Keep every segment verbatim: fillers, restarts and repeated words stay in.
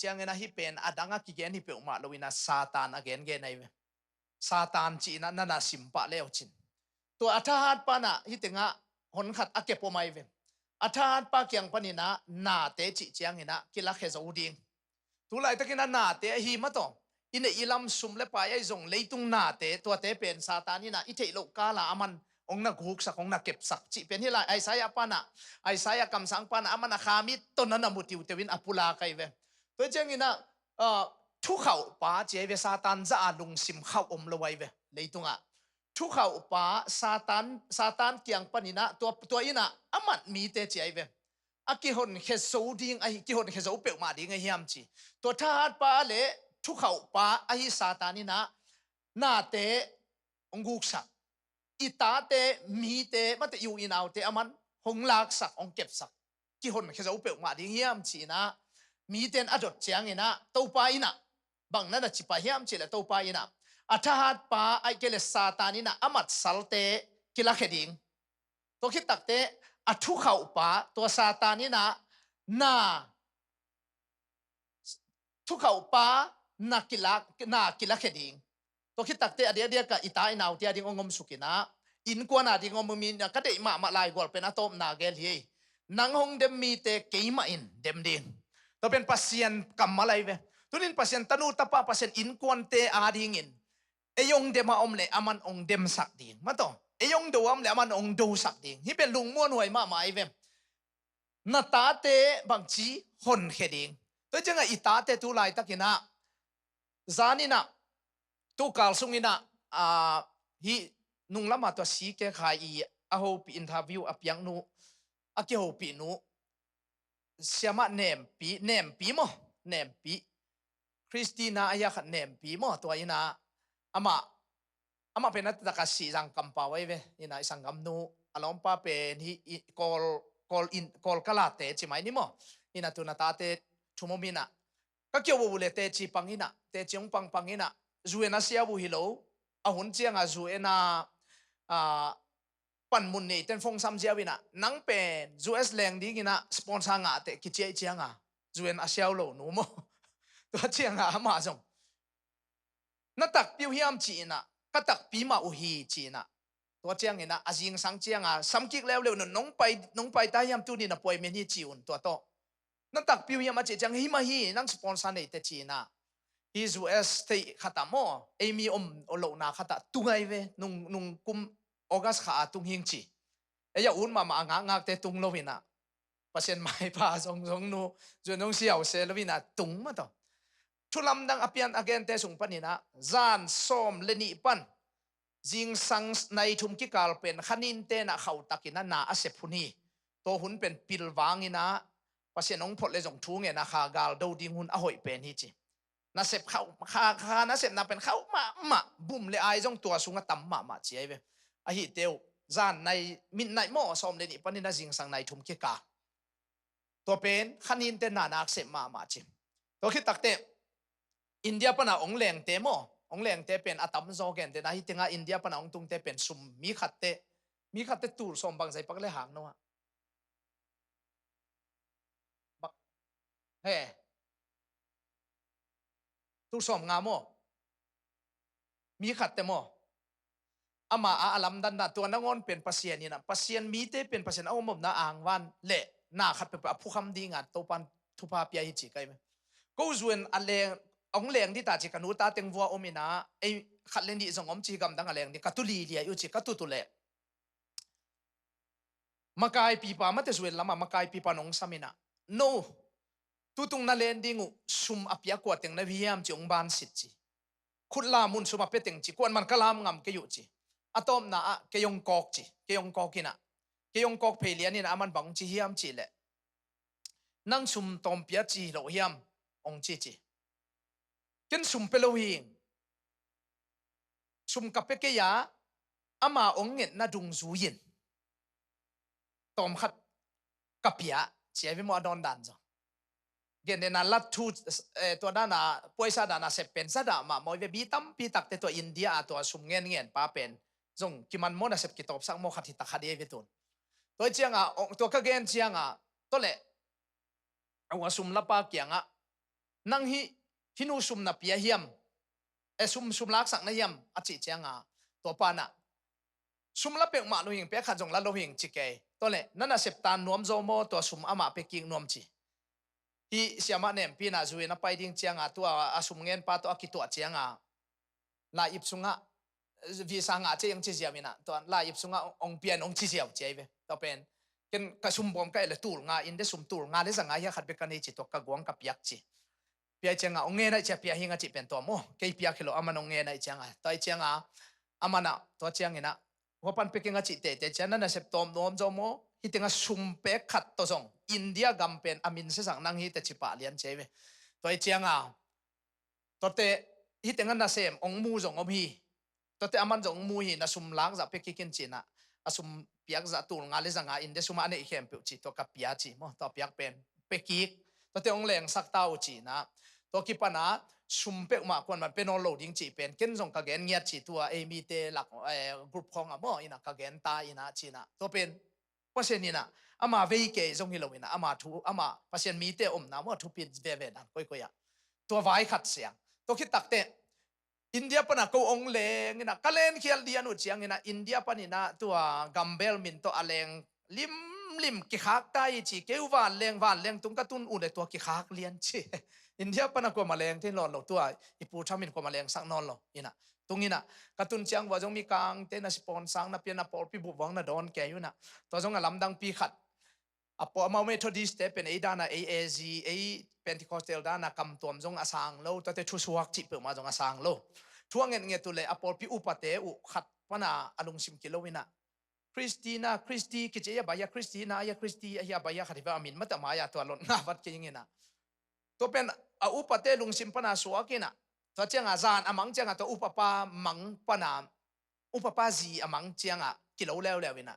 ciangin ah hih pen a dang a kigen hi peuhmah lo in ah Satan a gengen ahi ve. Satan ci-in ah na na sim pah le uh cin. Tua a thahat pa in ah hih tengah hon khat a kep om ahi ve. A thahat pa kiang panin ah nate cih ciangin ah kilakhia zo ding. Tu laitakin ah nate ahi mah tawh i neih i lam sum le pai ahi zong leitung nate tuate pen Satan in ah i theih loh kala aman hong na guksak, hong na kepsak cih pen hih lai Isaiah pa in ah, Isaiah kamsang pa in ah aman a kha mit tawh na na mu tiuteu in a pulak ahi ve. Tua ciangin ah, ah, thukhauhpa ci ahi ve, Satan zah a lungsim khauh om lo ahi ve leitungah. Thukhauhpa Satan, Satan kiang panin ah tua, tua in ah a mat mite ci ahi ve. A kihonkhia zo ding ahi, kihonkhia zo peuhmah ding ahi hiam ci. Tua thahatpa le thukhauhpa ahi Satan in ah nate hong guksak, i tate, mite, mate i u i naute aman hong laksak, hong kepsak, kihonkhia zo peuhmah ding hiam ci-in ah mite in a dot ciangin ah Topa in ah bang na na ci pah hiam cih leh Topa in ah a thahatpa ahih kei leh Satan in ah a matsalte kilakhia ding. Tua khit takteh a thukhauhpa tua Satan in ah na thukhauhpa na kilak, na kilakhia ding. Tua khit takteh a diakdiak ah i ta i naute a ding hong om suk in ah innkuan a ding hong om in ah ka deih mahmah laigual pen a tawpna gel hi. Nang hong dem mite keimah in dem ding. Tua pen Pasian kammal ahi ve. Tunin Pasian tanu tapa, Pasian innkuante a dingin ei hong dem a om leh aman hong demsak ding. Mah tawh ei hong do a om leh aman hong dosak ding. Hih pen lungmuanhuai mahmah ahi ve. Na tate bangci honkhia ding. Tua ciangah i tate tu laitakin ah zan in ah tukal sung in ah, ah, hih nunglam ah tua C K Khai i a hopih interview a piaknu, a kihopihnu Siamah Nempi, Nempi maw? Nempi. Christina a hia khat Nempi maw? Tua in ah amah, amah pen a taktak a sih zang kampau ahi ve. In ah i sanggamnu a lawmpa pen hih i Kawl, Kawl in, Kawl kalate ci mai ni maw? In ah tu-in a tate thum om in ah ka kio uh leh teci pang in ah, teci hong pangpang in ah, U N a sia uh hi lo. A hun ciangah U N a, ah, panmun neite in phone sam ziau in ah, nang pen U S leng dingin ah sponsor ngah teh, kici ahih ciangah U N a sia uh lo nu maw? Tua ciangah amah zong na takpi uh hiam ci-in ah, ka takpi mah uh hi ci-in ah. Tua ciangin ah a zingsang ciangah samkik leuleu, nong pai, nong pai ta hiam, tuni na puai men hi ci un tua tawh. Na takpi uh hiam a cih ciang, hi mah hi, nang sponsor nei teh ci-in ah. Hih U S state khat ah maw, ei mi om lohna khat ah tung ahi ve, nung, nung kum August kha a tung hing ci. Ei a ut mahmah a ngakngakte tung lo in ah, Pasian maipha zongzong nu, zuan zong siau se lo in ah tung mah tawh. Thu lamdang a pian a gente sung panin ah zan sawm le nih pan zingsang nai thum kikal pen kha ninte in ah khauhtakin ah na a sep hun hi. Tua hun pen pilvang in ah Pasian hong phot le zong thu ngen a kha gal do ding hun a hoih pen hi ci. Nasep khauh, kha, kha nasepna pen khauh mahmah, bum le ai zong tua sungah tam mahmah ci ahi ve. Ahi teh uh zan nai, midnight maw, sawm le nih panin ah zingsang nai thum kikal. Tua pen kha ninte na na a sep mahmah ci. Tua khit takteh India pan a hong lengte maw, hong lengte pen a tamzaw gente na, hih tengah India pan a hong tungte pen sum, mi khatte, mi khatte tul sawm bangzah i pak le hang no ah. Bak. He. Tul sawm nga maw? Mi khatte maw? Amah a, a lamdanna tua nangawn pen Pasian in ah, Pasian mite pen Pasian a om omna angvan le na khat peuhpeuh a phukham dingin Topan thupha pia hi ci kai ve. Ko zuan a leng, hong leng dih ta ci, ka nu ta teng vua om in ah, ei khat le nih zong om ci, gamdang a leng dih, ka tu liliai uh ci, ka tu tu leh makaipipa, mate zuan lamah makaipipa nong sam in ah, no, tutung na len ding uh sum a piak kua teng na hiam ci hong bansit ci. Khut lam un, sum a pia teng ci, kuaman ka lam ngam kei uh ci. A tawpna ah kei hong kawk ci, kei hong kawk in ah, kei hong kawk phei lian in ah aman bang hong ci hiam cih leh, nang sum tawm pia ci hi lo hiam hong ci ci. Ken sum pia lo hi. Sum ka pia kei a, ama hong ngetna dungzui in tawm khat ka pia ci ahi ve maw, a dawn dan zong. Gen den a lat thu, eh, tua dan a, puaisa dan a sep pen za dah mah maw, i ve, bi tampi takte tua India a tua sum ngen ngen pa pen zong kiman maw, nasep kitawpsak maw, khat hi ta kha dih ahi ve tun. Tua hi ciangah, tua ka gen ciangah, tua leh a ua sum lapa kiangah nang hih hih nu sum na pia hiam? E, sum, sum laksak na hiam? A cih cianga tua panah sum la peuhmah lo hing, pek khat zong la lo hing ci kei. Tua le na nasep tan nuam zaw maw, tua sum amah pia kik nuam ci. Hih siamah nempi inah zu-in a pai ding cianga tua a sum ngenpa tawh a kituah cianga lai-ip sungah visa ngah ciang ci ziau inah tua lai-ip sungah ong pian ong ci ziau ci ai ve. Tua pen ken ka sum bawm ka et le tul nga, India sum tul nga le za nga hia khat bek ka nei ci, tua ka guang ka piak ci. Pia cianga ong ngen ai cia pia hing a cih pen tua maw, kei piak hi lo, aman ong ngen ai cianga. Tua ai cianga amanah tua cianginah hua pan pia keng a cih tete cia, na nasep tawm nuam zaw maw, hih tengah sum pek khat tawh zong India gam pen a min siasak nang hi teh ci pah lian ci ai ve. Tua ai cianga tuate hih tengah nasem ong mu zong om hi. Tuate aman zong ong mu hi, na sum lakzah pia kik in cinah a sum piakzah tul nga le za nga, India sumah a neih khempeuh ci, tua ka pia ci maw, tua piak pen pia kik. Tuate ong lengsak ta uh cinah tua kipana sum peuhmah kuaman pia nawn lo ding cih pen ken zong ka gen ngiat ci, tua ei mite lak, eh, group khawngah maw inah ka gen ta inah cinah tua pen Pasian inah ama vei kei zong hi lo inah ama thu, ama Pasian mite omna maw thupi veve dan koikoi ah tua vai khat siang. Tua khit takteh India pana ko ong leng inah ka lenkhial lian uh cianginah India paninah tua gambel min tawh a leng limlim kikhak ta hi ci. Kei uh vanleng, vanleng tung ka tun uh le tua kikhak lian ci. India pana kuama leng thei nawn lo, tua i pu thamin kuama lengsak nawn lo inah. Tunginah ka tun ciang vua zong mikangte na sponsor na pia, na pawlpi bup vang na dawn kei unah. Tua zong a lamdangpi khat. A pawl amau Methodist te pen ei dana, ei A Z, ei Pentecostal dana kamtuam zong a sang lo, tuate thusuak cih peuhmah zong a sang lo. Thu a ngetnget uh le a pawlpi upate uh khat pana a lungsim kilo inah Christina, Christy kici, a bai a Christina, a Christy, a hi a bai a khat hi ve, a min mata mai a tua lot nga vat kei inginah. Tua pen a upate lungsim pana suak inah tua cianga zan a mang cianga tua upapa mang pana upapa zi a mang cianga kilo leuleu inah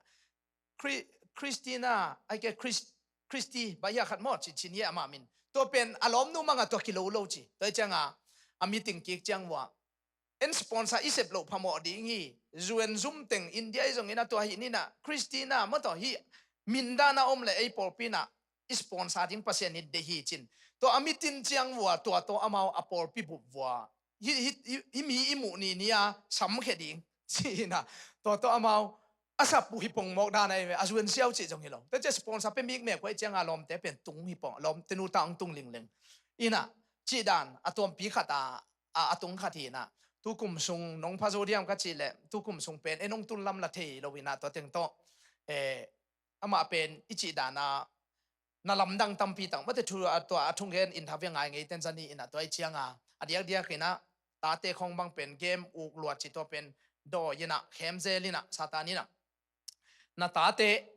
Chri-, Christina, ai ke Chris-, Christy, bai a khat maw ci, ci ni amah min. Tua pen a lawmnu manga tua kilo lo ci. Tua cianga a meeting kik ciang vua en sponsor i sep loh phamawh ding hi. Zu en zum teng India i zongin a tua hi ninah Christina maw tawh hi mindana om le ei pawlpi inah i sponsor ding Pasian in deih hi cin. Tua a mitin ciang vua tua tawh amau a pawlpi bup vua hi, hi, hi, hi mi i muh ni ni a samkhia ding ci inah tua tawh amau a sap uh hi pongmawk dan ahi ve. A zu en siau cih zong hi lo. Tua cia sponsor pia mikmek uh ai cianga lawmte pen tung hi pong, lawmte nu ta ong tung lingleng inah cih dan a tuampi khat a a, a tung khat hi inah. Tukum sung nong pha zo diam ka cih leh tukum sung pen en ong tun lam la thei lo inah tua teng tawh, eh, amah pen i cih dana na lamdang tampi tak mate thu a tua a thungen in thavia ngai ngei ten zani inah tua i cianga a diakdiak inah tate khawng bang pen game uk luat ci, tua pen dawi inah khemzel inah Satan inah na tate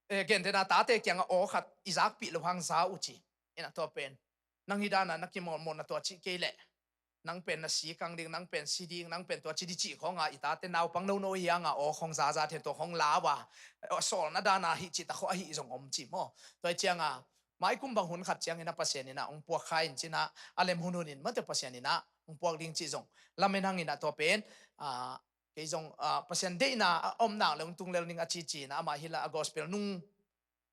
eh, gentehna tate kiangah aw khat i zakpih loh hang za uh ci. Inah tua pen nang hi dana na kimawlmawlna tua cih kei leh nang pen na si kang ding, nang pen si ding, nang pen tua ci ding cih khawnga i tate naupang nono hianga aw khawng zaza then tua khawng lau a, eh, sawlna dana hih cih ta khawh ahi zong om ci maw. Tua i cianga maikum bang hun khat ciangin a Pasian inah ong puak kha in cinah a lem hunhun in mate Pasian inah ong puak ding cih zong lamen hang inah tua pen, ah, kei zong, ah, Pasian deihna a om nak le ong tung lel ning a cici inah amah hi la a gospel nung,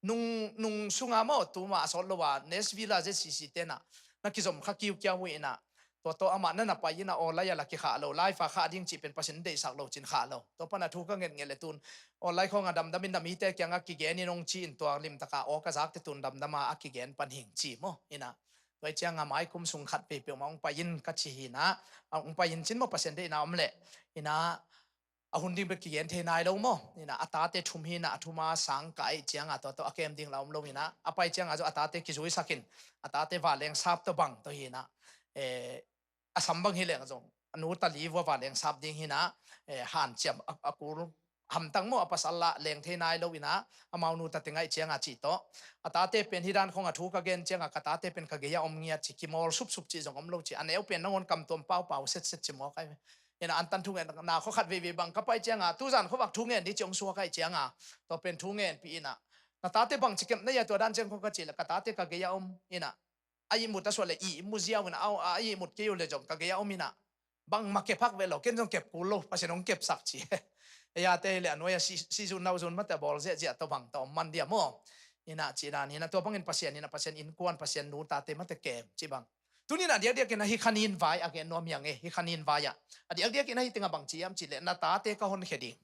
nung, nung sunga maw tuma a sawt lo a Nashville a Z C C tenah na kizom kha kiukiau uh inah tua tawh amah na na pai inah aw lai a la kikhah lo, live a khah ding cih pen Pasian deihsak lo cin khah lo. Tua pana thu ka ngetnget le tun aw lai khawng a damdam in na mite kiangah kigen in ong ci in tua limtaka aw ka zakte tun damdama a kigen pan hing ci maw inah. Tua i cianga maikum sung khat vei peuhmah ong pai in ka ci hi inah, a ong pai in cin maw Pasian deihna om leh inah a hun ding bek kigen thei nai lo maw. Inah a tate thum hi inah a thuma sang ka aih cianga tua tawh a kem ding la om lo inah a pai cianga zong a tate kizuisak in a tate vanleng sap tawh bang tawh hi inah, eh, a sam bang hi leng zong a nu tali vua vanleng sap ding hi inah, eh, hanciam a, a kul hamtang maw a pasal lah leng thei nai lo inah amau nu tate ngaih cianga cih tawh a tate pen hi dan khawng a thu ka gen cianga ka tate pen ka gei a om ngiat ci, kimawl supsup cih zong om lo ci, a neu pen nangawn kamtuam paupau setset ci mawk ai ve. Inah antan thungetna khua khat veivei bang ka pai cianga tuzan khuavak thungen ding ci ong suak ai cianga tua pen thungenpih inah na tate bang ci kep na ia tua dan ciang khua ka cih le ka tate ka gei a om inah a ihmut a suah le ihmu ziau inah a, a ihmut kei uh le zong ka gei a om inah bangmah kep hak ve lo, ken zong kep kul lo, Pasian hong kepsak ci. Ei ate hi le a nuai a si, si zun nau zun mate a bawl ziahziah tawh bang tawh om man dia maw. Ina, cih dan ina, tua bangin Pasian ina, Pasian innkuan, Pasian nu tate mate kem cih bang. Tuni ina diakdiak ina hih kha nin vai a gen nuam hi ing e, hih kha nin vai ah. A diakdiak ina hih tengah bang ci hiam cih leh na tate ka honkhia ding.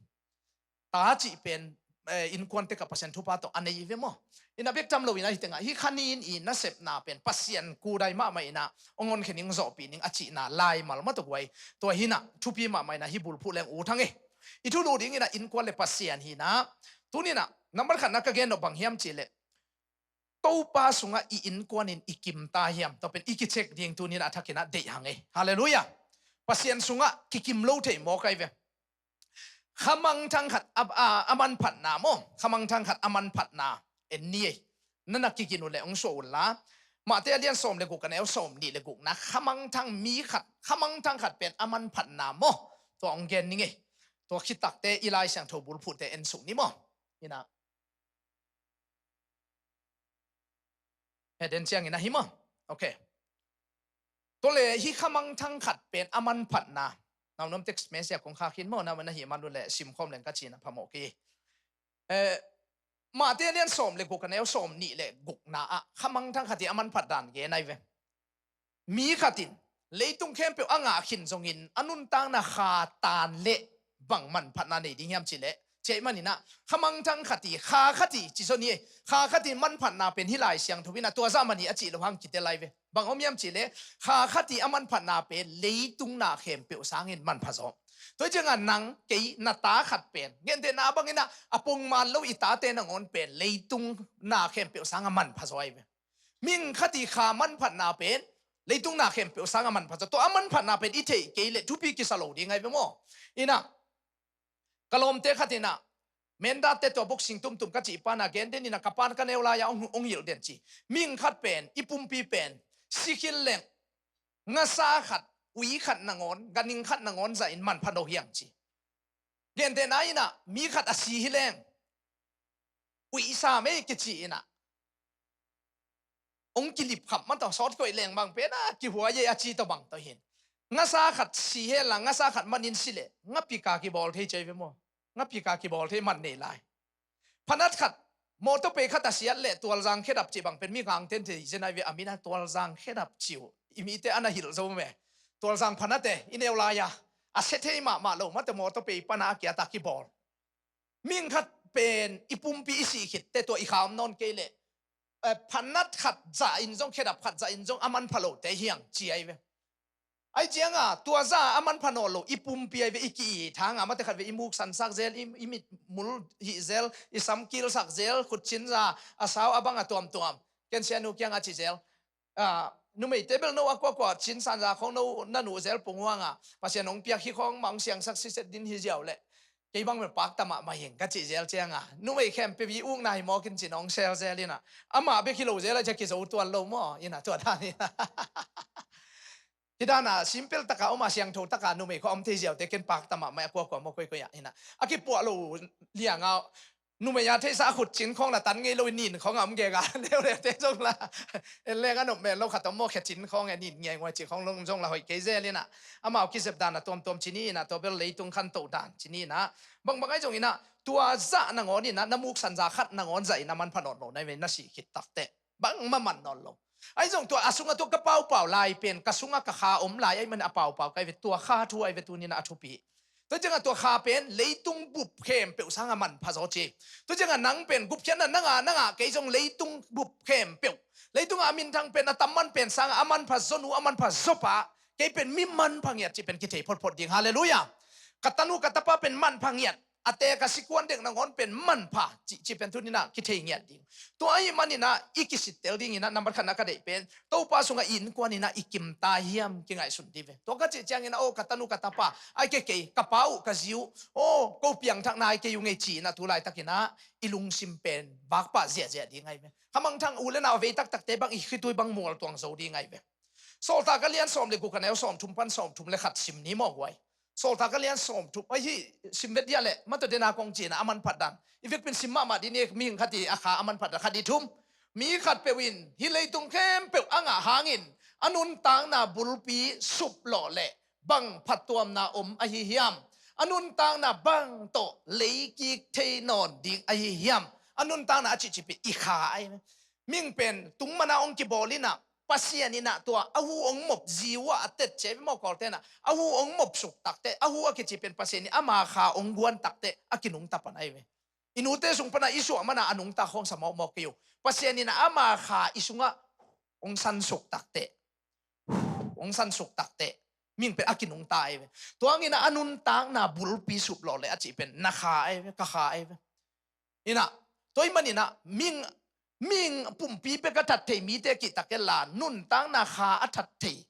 Ta cih pen, eh, innkuante ka Pasian thupha tawh a nei hi ve maw? Ina bek tham lo ina hih tengah hih kha nin i nasepna pen Pasian kudai mahmah ina hong honkhia ning, zawhpih ning a cihna laimal mah tawh guai. Tua hi ina thupi mahmah ina hih bulphuh leng ut hang e. I thulu ding ina innkuan le Pasian hi ina. Tuni ina number khatna ka gen nop bang hiam cih leh Topa sungah i innkuan in i kim ta hiam, tua pen i kicheck ding tuni ina a thak ina deih hang e. Halleluiah. Pasian sungah kikim lo thei mawk ai ve. Khamangthang khat a, a, a manphatna maw? Khamangthang khat a manphatna en ni ei. Na na kigin uh leh hong suah un la. Matthai a lian sawm le guk a neu sawm nih le gukna, khamangthang mi khat, khamangthang khat pen a manphatna maw? Tua hong gen ning ei. Tua khit takte i Lai Siangtho bulphuhte en suk ni maw? Ina. He den ciangin ahi maw? Ok. Tua le hih khamangthang khat pen a manphatna. Naunuam text message ah kong khak hi maw, na na hih man uh leh simkhawm leng ka cihna phamawh kei. Eh, Matthai a lian sawm le guk a neu sawm nih le gukna ah khamangthang khat i a manphat dan gen ai ve. Mi khat in leitung khempeuh a ngah khin zongin a nuntakna kha tan leh bang manphatna nei ding hiam cih leh, cih ahih manin ah khamangthang khat i, kha khat i ci zaw ni ei. Kha khat i manphatna pen hih Lai Siangtho in ah tua zah man hi a cih loh hang kitel ai ve. Bang om hiam cih leh kha khat i a manphatna pen leitung na khempeuh sangin manpha zaw. Tua hi ciangah nang, kei, na ta khat pen, gentehna bangin ah a pongman lo i tate nangawn pen leitung na khempeuh sangah manpha zaw ai ve. Mihing khat i kha manphatna pen leitung na khempeuh sangah manpha zaw. Tua a manphatna pen i theih kei leh thupi kisa lo ding ai ve maw? Ina, ka lawmte khat ina, Mendatte tua boxing tumtum ka cih pana gen den ina, ka pan ka neu lai-a hong, hong hilh den ci. Mihing khat pen, i pumpi pen si khin leng ngasa khat, ui khat nangawn, ganhing khat nangawn zahin manpha nawn hi hang ci. Gentehna ina, mi khat a si hi leng uisa mei kici ina, hong kilip khap mah tawh, sawt koih leng bang pen a kihuai ei a ci tawh bang tawh hi in. Ngasa khat si hen la, ngasa khat manin si leh ngapika kibawl thei ci ai ve maw? Ngapika kibawl thei man nei lai. Phanat khat, mawtaw pei khat a siat leh tualzang khedap cih bang pen mi ngangten thei zen ai ve, a min a tualzang khedap ci uh. I mite a na hilh zo me. Tualzang phanat e, i neu lai-a a sia thei mahmah lo mah tawh mawtaw pei pana a kiat a kibawl. Mihing khat pen i pumpi i sih khit teh tua i kha om nawn kei leh, eh, phanat khat zah in zong, khedap khat zah in zong a manpha lote hi hang ci ai ve. Ai cianga tua zah a manpha nawn lo i pumpi ai ve, i ki-it hanga mate khat ve, i muk sansak zel, i, i mit mul hih zel, i sam kilsak zel, khutcin zah a sau a bang a tuamtuam. Ken sianu kianga ci zel. Ah, numeite bel no a kuakua cinsan za khong no na nuh zel pung huanga Pasian hong piak hi khong mah hong siangsak siset din hi ziau leh kei bang bel pakta mahmah hing ka cih zel cianga numei khempeuh i ukna hi mawk in cin hong sel zel ina, amah bek hi lo zel a cia kizo tuan lo maw ina, tua dan ina. Hi dana simple taka om a siangtho taka numei khua om thei ziaute ken pakta mahmah a kuakua maw koikoi ah ina, a kipuah lo lianga numei a theihsa a khutcin khawng la tan ngei lo in nin khawng a om gega. Leuleute zong la en leng a nop men lo khat om maw, khecin khawng e nin ngei nguai ci khawng lo zong la hoih kei zel ina, amau kizep dan a tuamtuam ci ni ina, tua bel leitung khantoh dan ci ni ina. Bangbang ai zong ina tua zah nangawn ina na muksan za khat nangawn zah ina manpha nawn lo na i ve, na sih khit takteh bangmah man nawn lo. Ai zong tua a sungah tua ka paupau lai pen ka sungah ka kha om lai ai man a paupau kai ve, tua kha thu ai ve tuni ina a thupi. Tua ciangah tua kha pen leitung bup khempeuh sangah manpha zaw ci. Tua ciangah nang pen gupkhiatna nangah nangah kei zong leitung bup khempeuh, leitungah a minthang pen a tamman pen sangah a manpha zaw nu a manpha zaw pa, kei pen mi manpha ngiat cih pen kithei photphot ding. Halleluiah. Ka tanu ka tapa pen manpha ngiat, a te ka sikuan dek nangawn pen manpha cih, cih pen tuni ina kithei ngiat ding. Tua ahih man ina i kisittel ding ina nambat khatna ka deih pen Topa sungah i innkuan ina i kimta hiam kingaihsun dih ve. Tua ka cih ciang ina aw ka tanu ka tapa ai kei kei, ka pa uh ka zi uh, aw ko piangthakna ai kei uh ngei ci ina tu laitak ina i lungsim pen vakpah ziahziah ding ai ve. Khamangthang u le nau a vei taktakte bang i khitui bang mualtuang zo ding ai ve. Sawltak a lian sawm le guk a neu sawm thum pan sawm thum le khat sim ni maw guai. Sawltak a lian sawm thum, ai hi sim vet dia leh mataw dena kong cina a manphat dan i vekpin sim mahmah dih ni, mihing khat i a kha a manphat dan khat i thum. Mi khat peuh in hih leitung khempeuh a ngah hangin a nuntakna bulpi suplawh leh bang phattuamna om ahi hiam? A nuntakna bang tawh leikik thei nawn ding ahi hiam? A nuntakna a cihcih pen i kha ahi ve. Mihing pen tung mana hong kibawl inah, Pasian inah tua a hu hong mop zi uh ah a tet ci ahi ve maw, Kawlte'n ah. A hu hong mop suk takteh, a hu a kici pen Pasian in ama kha hong guan takteh a kinungta pan ahi ve. I nute sung pana i suah mana a nungta khawng sa mawkmawk kei uh. Pasian inah ama kha i sungah hong sansuk takteh, hong sansuk takteh, mihing pen a kinungta ahi ve. Tua hangin a nuntakna bulpi sup lawh le a cih pen na kha ahi ve, ka kha ahi ve. Inah, tua ahih maninah mihing, mihing pumpi bek a that thei mite kihta kei la, nuntakna kha a that thei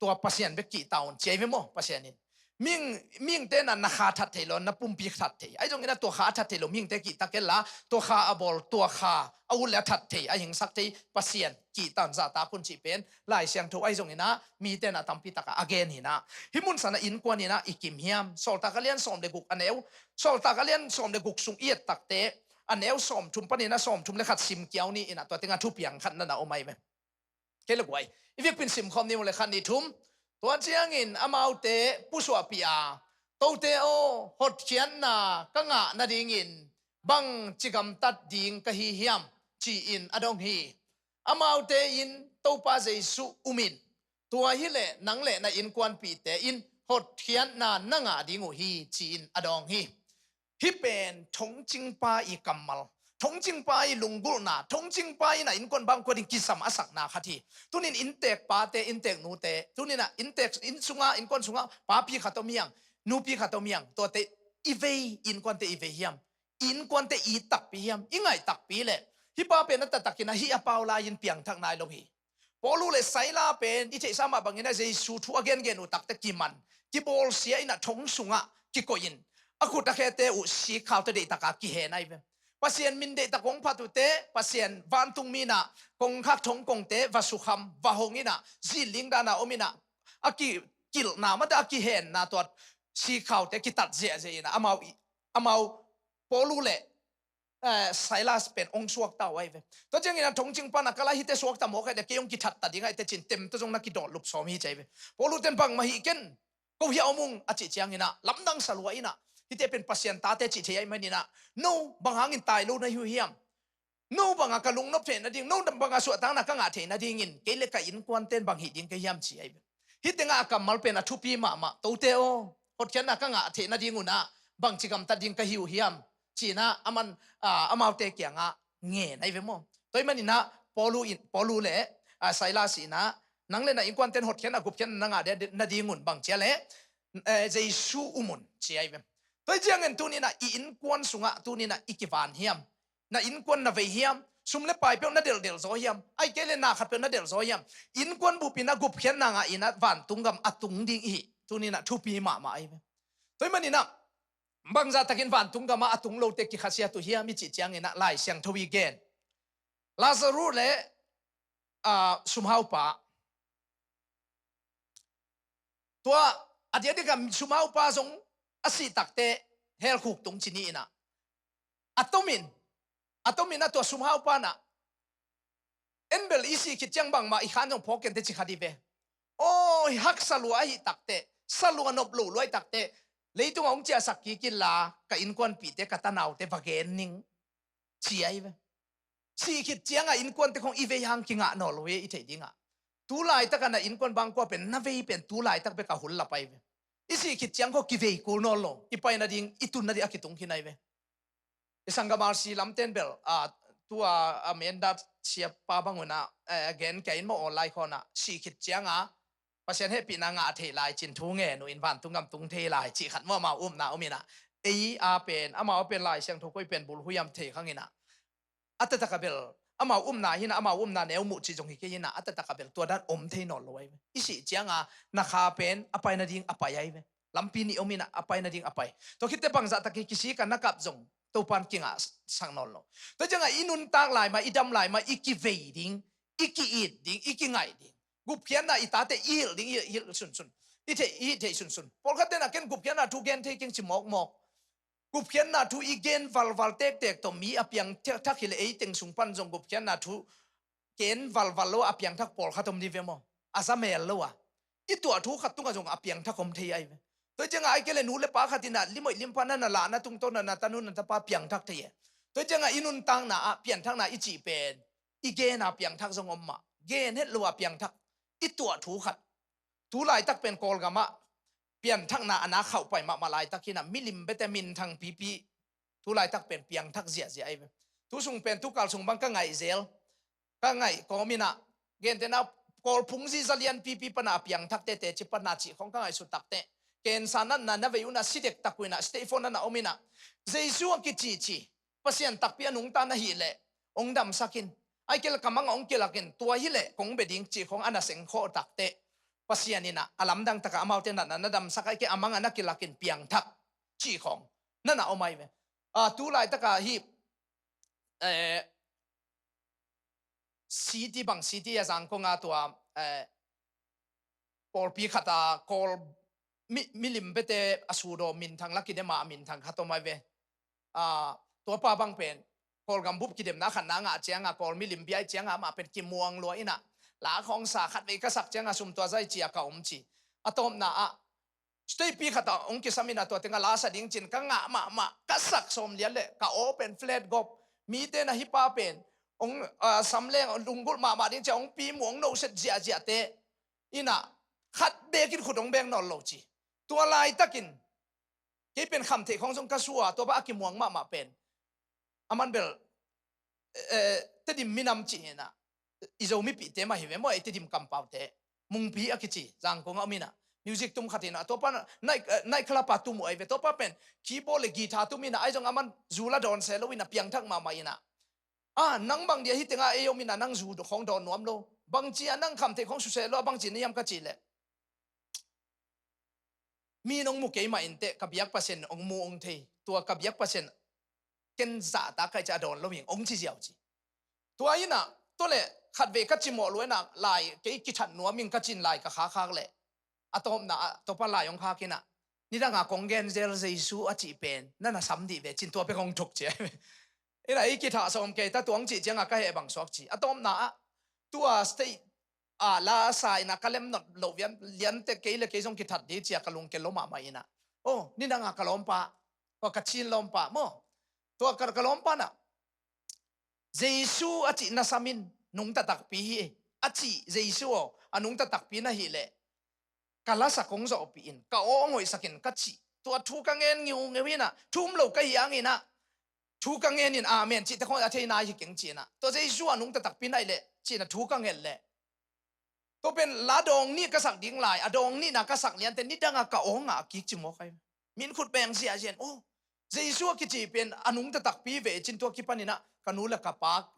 tua Pasian bek kihta un ci ahi ve maw, Pasian in. Mihing, mihingte na, na kha that thei lo, na pumpi that thei. Ahi zongin a tua kha a that thei lo mihingte kihta kei la, tua kha a bawl, tua kha a ut le a that thei, a hingsak thei Pasian kihta un zahtak un cih pen Lai Siangtho ahi zongin ah mite na tampi takah a gen hi nah. Hih mun sanah innkuan inah i kim hiam? Sawltak a lian sawm le guk a neu, Sawltak a lian sawm le guk sung i et takteh a neu sawmthum panin a sawmthum le khat sim kiau ni inah tua tengah thupiang khat na na om ahi ve. Kei le guai i vekpin simkhawm ni mu le khat ni thum. Tua ciangin amaute pusuahpih a, "Tote aw, hotkhiatna ka ngah nadingin bangci gamtat ding ka hi hiam?" ci-in a dong hi. Amaute in, "Topa Jesuh um in, tua hileh nang le na innkuanpihte in hotkhiatna na ngah ding uh hi," ci-in a dawng hi. Hih pen thongcingpa i kammal, thongcingpa i lunggulhna, thongcingpa in a innkuan bangkua ding kisam a sakna khat hi. Tunin inntek pate, inntek nute, tuninah inntek, inn sunga, innkuan sunga papi khat om hiang, nupi khat om hiang, tuate i vei, innkuante i vei hiam? Innkuante i it takpi hiam? I ngaih takpi leh hih pa pen a taktakin a hih a pau lai-in piangthak nai lo hi. Paul uh le Sila pen i theihsa mah bangin a Jesu thu a gengen uh takte kiman, kibawlsia inah thong sungah kikoihin a khut a khete uh sikkhau tawh deihtaka kihen ahi ve. Pasian min deihtak hong phat uhte, Pasian vantungmi inah kongkhak thong kongte va sukham, va hong inah zilling dana om inah a kikilhna mate a kihenna tua sikkhaute kitat ziahziah inah amau, amau Paul uh le eh, Silas pen hong suakta uh ahi ve. Tua ciangin a thongcing pana kala hite suakta mawk ahi de, kei hong kithatta ding ahi te cin tem tawh zong na kidawt lup sawm hi ci ahi ve. Paul uh ten bangmah hih ken, ko hiah om ung a cih ciangin ah lamdang sa lua inah, hite pen Pasian tate cih thei ahi maninah, no bang hangin tai lo na hi uh hiam? No banga ka lungnop theih nading, no banga suahtakna ka ngah theih nadingin kei le ka innkuanten bang hih ding ka hiam ci ahi ve. Hih tengah a kammal pen a thupi mahmah, "Tote aw, hotkhiatna ka ngah theih nading unah bangci gamtat ding ka hi uh hiam?" ci-inah aman, ah, amaute kiangah ngen ahi ve maw. Tua ahih maninah Paul uh in, Paul uh le, ah, Silas inah, "Nang le na innkuanten hotkhiatna gupkhiatna na ngah nading un bang cia le, eh, Jesu um un," ci ahi ve. Tua hi ciangin tuninah i innkuan sungah tuninah i kivan hiam? Na innkuan na vei hiam? Sum le pai peuh na delhdel zaw hiam? Ahih kei le na khat peuh na delh zaw hiam? Innkuan bupin a gupkhiatna ngah inah vantung gam a tung ding i hih tuninah thupi mahmah ahi ve. Tua ahih maninah bangzahtakin vantung gamah a tung lote kikhasiat uh hiam i cih cianginah Lai Siangtho i gen. Lazarus le, ah, sumhaupa. Tua a diakdiak a sumhaupa zong a sih takte hell khuk tung ci ni inah, a tomin, a tomin a tua sumhaupa nah, "En bel i sih khit ciang bangmah i khan zong phawk kente," ci khat hi ve. Aw, i haksa lua ahi takte, sa lua nop lo lua ahi takte, "Leitung a hong ciahsak kik inla ka innkuanpihte, ka tanaute va gen ning," ci ahi ve. Sih khit cianga innkuante khong i vei hang kingah nawn lo hi i theih dingah. Tu laitaka na innkuan bangkua pen na vei pen tu laitak beka hul lap ahi ve. I sih khit ciang kho kivei kul nawn lo, i pai nading, i tun nading a kitung khin ahi ve. I sanggammal si lamten bel, ah, tua, ah, Amanda siapa bang unah, eh, gen kia in maw online khonah, sih khit cianga Pasian hehpihna ngah thei lai cin thu ngen uh in vantung gam tung thei lai cih khat maw, amau upna om inah. Ei a pen, amau a pen Lai Siangtho koi pen bulhuiam thei khang inah. A taktak a bel amau upna hinah, amau upna neu muh cih zong hi kei hinah, a taktak a bel tua dan om thei nawn lo ahi ve. I sih cianga na kha pen a pai nading a pai ahi ve. Lampi nih om inah a pai nading a pai. Tua khitte bangzahtak hi kisik a na kap zong Topan kingahsak nawn lo. Tua cianga i nuntak lai mah, i dam lai mah i kivei ding, i ki-it ding, i kingaih ding. Gupkhiatna i tate i hilh ding, i hilh sunsun. I theih, i theih sunsun. Pawlkhatte na ken gupkhiatna thu gen thei keng ci mawkmawk. Gupkhiatna thu i gen valval tektek tawh mi a piangthak hileh ei teng sung pan zong gupkhiatna thu gen valval lo a piangthak pawlkhat om dih ve maw? A za mel lo a, i tuah thu khat tungah zong a piangthak om thei ahi ve. Tua ciangah ahih kei le nu le pa khat inah limoih limpa na na lahna tungtawn na na tanu na tapa piangthak thei e. Tua ciangah i nuntakna ah pianthakna i cih pen i gen a piangthak zong om mah, gen het lo a piangthak i tuah thu khat. Tu laitak pen Kawlgam ah pianthakna a na khauhpai mahmah laitak hi inah milim bete minthang pipi. Tu laitak pen piangthak ziahziah ahi ve. Tu sung pen tu kal sung bang ka ngaih zel, ka ngaih kawm inah, gentehna Kawl phungzi zalian pipi pana a piangthakte teci pana cih khawng ka ngaihsut takteh, kensa natna na vei unah si dektak uh inah state four na na om inah Jesu a kicici Pasian takpi a nungta na hih leh hong damsak in, ahih kei leh ka mang ah hong kilak in, tua hi leh kong bia ding cih khawng a na seng khawh takteh, Pasian inah a lamdang takah amaute natna na damsak, ahih kei a mang ah na kilak in piangthak cih khawng na na om ahi ve. Ah, tu laitakah hih, eh, city bang city a Zangkong a tua, eh, pawlpi khat a Kawl mi, milim bete a sudaw minthang lak i dem a minthang khat om ahi ve. Ah, tua pa bang pen Kawlgam bup kidemna khat na ngah ciangah Kawl milim bia ahih ciangah amah pen kimuang lua inah la khawng sa khat vei ka sak ciangah sum tua zai cia ka om ci. A tawpna ah state pi khat ah hong kisam inah tua tengah la sa ding cin ka ngah mahmah, ka sak sawm lian leh ka aw pen flat gawp. Mite na hih pa pen hong, ah, sam leng lunggulh mahmah ding cia hong pi muang noset ziahziahte inah khat bekin khut hong beng nawn lo ci. Tua laitakin kei pen khamtheih khawng zong ka sua, tua bang a kimuang mahmah pen a man bel, eh, Tedim minam cih inah i Zo mipihte mah hi ve maw, ei Tedim kampaute. Mungpi a kici Zangkong ah om inah music tum khat inah, tua pan night, eh, night club a tum uh ahi ve. Tua pa pen keyboard le guitar tum inah, ahi zong a man zu la dawn se lo inah piangthak mahmah inah, ah, nang bang dia hih tengah ei om inah nang zu khawng dawn nuam lo, bangci a nang khamtheih khawng suse lo a bangci na hiam ka cih leh, mi in hong mu kei mah inteh ka biak Pasian hong mu hong thei, tua ka biak Pasian ken zahtak ka hih ciah a dawn lo hing hong ci ziau ci. Tua inah tua leh khatvei ka cimawh lua inah lai kei kithat nuam ing ka cin lai ka khakkhak leh a tawpna ah tua pa lai hong khak inah nidang a kong gen zel Jesu a cih pen na na sam dih ve cin tua pek hong thuk ci. Inah ei kithah sawm kei ta, tua hong cih ciangah ka heh bang suak ci. A tawpna ah tua state ah la sa inah ka lem not loh vian liante kei le kei zong kithat dih cia ka lungkel lo mahmah inah, oh, nidang a ka lawmpa, tua ka cin lawmpa maw, tua ka, ka lawmpa nah Jesu a cih na sam in nungta takpi hi, a cih Jesu aw a nungta takpi na hih leh ka lasak hong zawhpih in, ka aw hong hoihsak in ka cih. Tua thu ka ngen ngiungeu inah thu um lo ka hih hang inah thu ka ngen in amen cihte khawng a thei nai hi keng ci inah, tua Jesu a nungta takpi na hih leh ci inah thu ka nget leh tua pen la dawng nih ka sak ding lai, a dawng nihna ka sak liante nidang a ka aw ngah kik ci mawk ahi. Min khut beng ziahziah in, oh, Jesu a kici pen a nungta takpi ve cin tua kipan inah ka nu le ka pa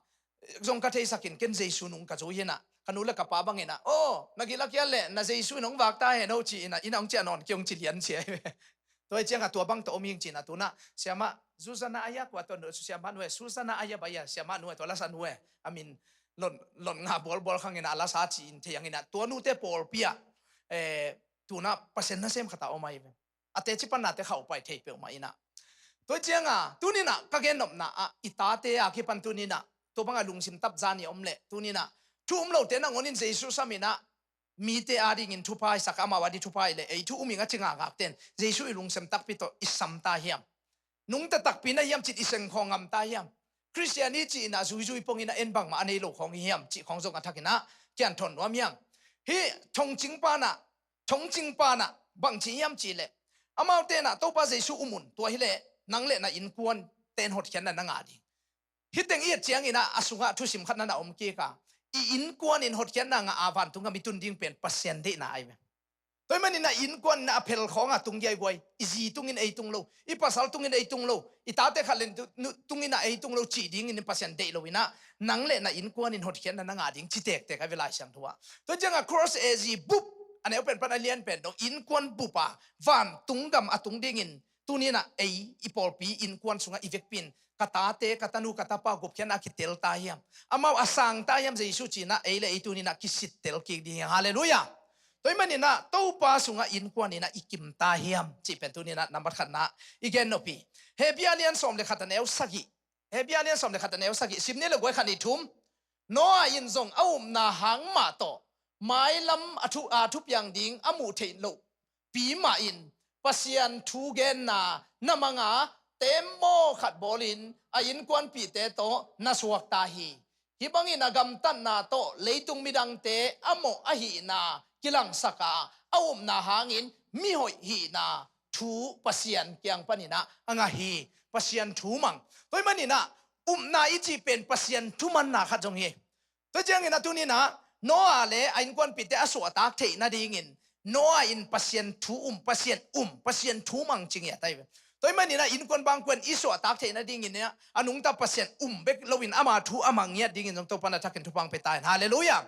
zong ka theisak in ken Jesu nung ka zui hi inah ka nu le ka pa bang inah, oh, na gilak hial leh na Jesu in hong vak ta hen aw ci inah, inah hong ciah nawn kei hong ci lian ci ahi. Tua hi ciangah tua bang tawh om hing ci inah tu nah siamah Zuzana aya kua tua nu, siamah nu e, Zuzana aya baya siamah nu e, tua lasa nu e, a min lon, lon nga bualbual khang inah a lasa ci in thei hang inah tua nute pawlpi ah, eh, tu nah Pasian nasem khat a om ahi ve. A teci pan nate khauhpai thei peuhmah inah. Tua hi ciangah tuni nah ka gennopna ah i tate a kipan tuni nah tua bangah lungsim tapzan i om leh tuni nah thu um lote nangawn in Jesu sam inah mite adingin thupha i sak, amau ading thupha i leh ei thu um ing a ci ngakngakte in Jesu i lungsim takpi tawh i sam ta hiam? Nungta takpi na hiam cih i seng khawng ngam ta hiam? Khristian i cih inah zuizui pong inah en bangmah a nei lo khawng i hiam cih khawng zong a thak inah kian thawn nuam hiang. Hih thongcing pa nah, thongcing pa nah bangci hiam cih leh amaute nah Topa Jesu um un, tua hi leh nang le na innkuan ten hotkhiatna na ngah ding. Hih teng i et ciang inah a sungah thusim khat na na om kik a, i innkuan in hotkhiatna ngah a vantung gam i tun ding pen Pasian deihna ahi ve. Tua hi man inah innkuan inah a phel khawngah tung giaiguai, i zi tungin ei tung lo, i pasal tungin ei tung lo, i tate khat le nu tung inah ei tung lo cih dingin Pasian deih lo inah nang le na innkuan in hotkhiatna na ngah ding ci tektek ahi ve Lai Siangtho ah. Tua ciangah Cross A Z bup a neu pen pan a lian pen dong innkuan bup a vantung gam a tung dingin tuni nah ei i pawlpi innkuan sungah i vekpi in ka tate, ka tanu, ka tapa gupkhiatna a kitel ta hiam? Amau a sang ta hiam Jesu ci inah ei le ei tuni nah kisittel kik ding hiam? Halleluiah. Tua hi man inah Topa sungah innkuan inah i kim ta hiam cih pen tuni nah nambat khatna i gen nop hi. Hebru a lian sawm le khat a neu sagih, Hebru a lian sawm le khat a neu sagih sim ni le guai khat nih thum. Noah in zong a upna hang mah tawh mailam a thu, a thupiang ding a muh theih loh pi mah in Pasian thu genna na manga tembaw khat bawlin a innkuanpihte tawh na suakta hi. Hih bangin a gamtatna tawh leitung midangte a mawh ahihna kilangsaka a upna hangin mihoih hihna thu Pasian kiang paninah a ngah hi. Pasian thu mang. Tua hih maninah upna i cih pen Pasian thumanna khat zong hi. Tua ciangin a tuninah Noah le a innkuanpihte a suahtak theih nadingin Noah in Pasian thu um, Pasian um, Pasian thu mang ci ngiat ahi ve. Tua hih maninah innkuan bangkuan i suahtak theih nadingin a nungta Pasian um bek loin ama thu a mang ngiat dingin zong Topan a thakin thupha pia ta in. Halleluiah.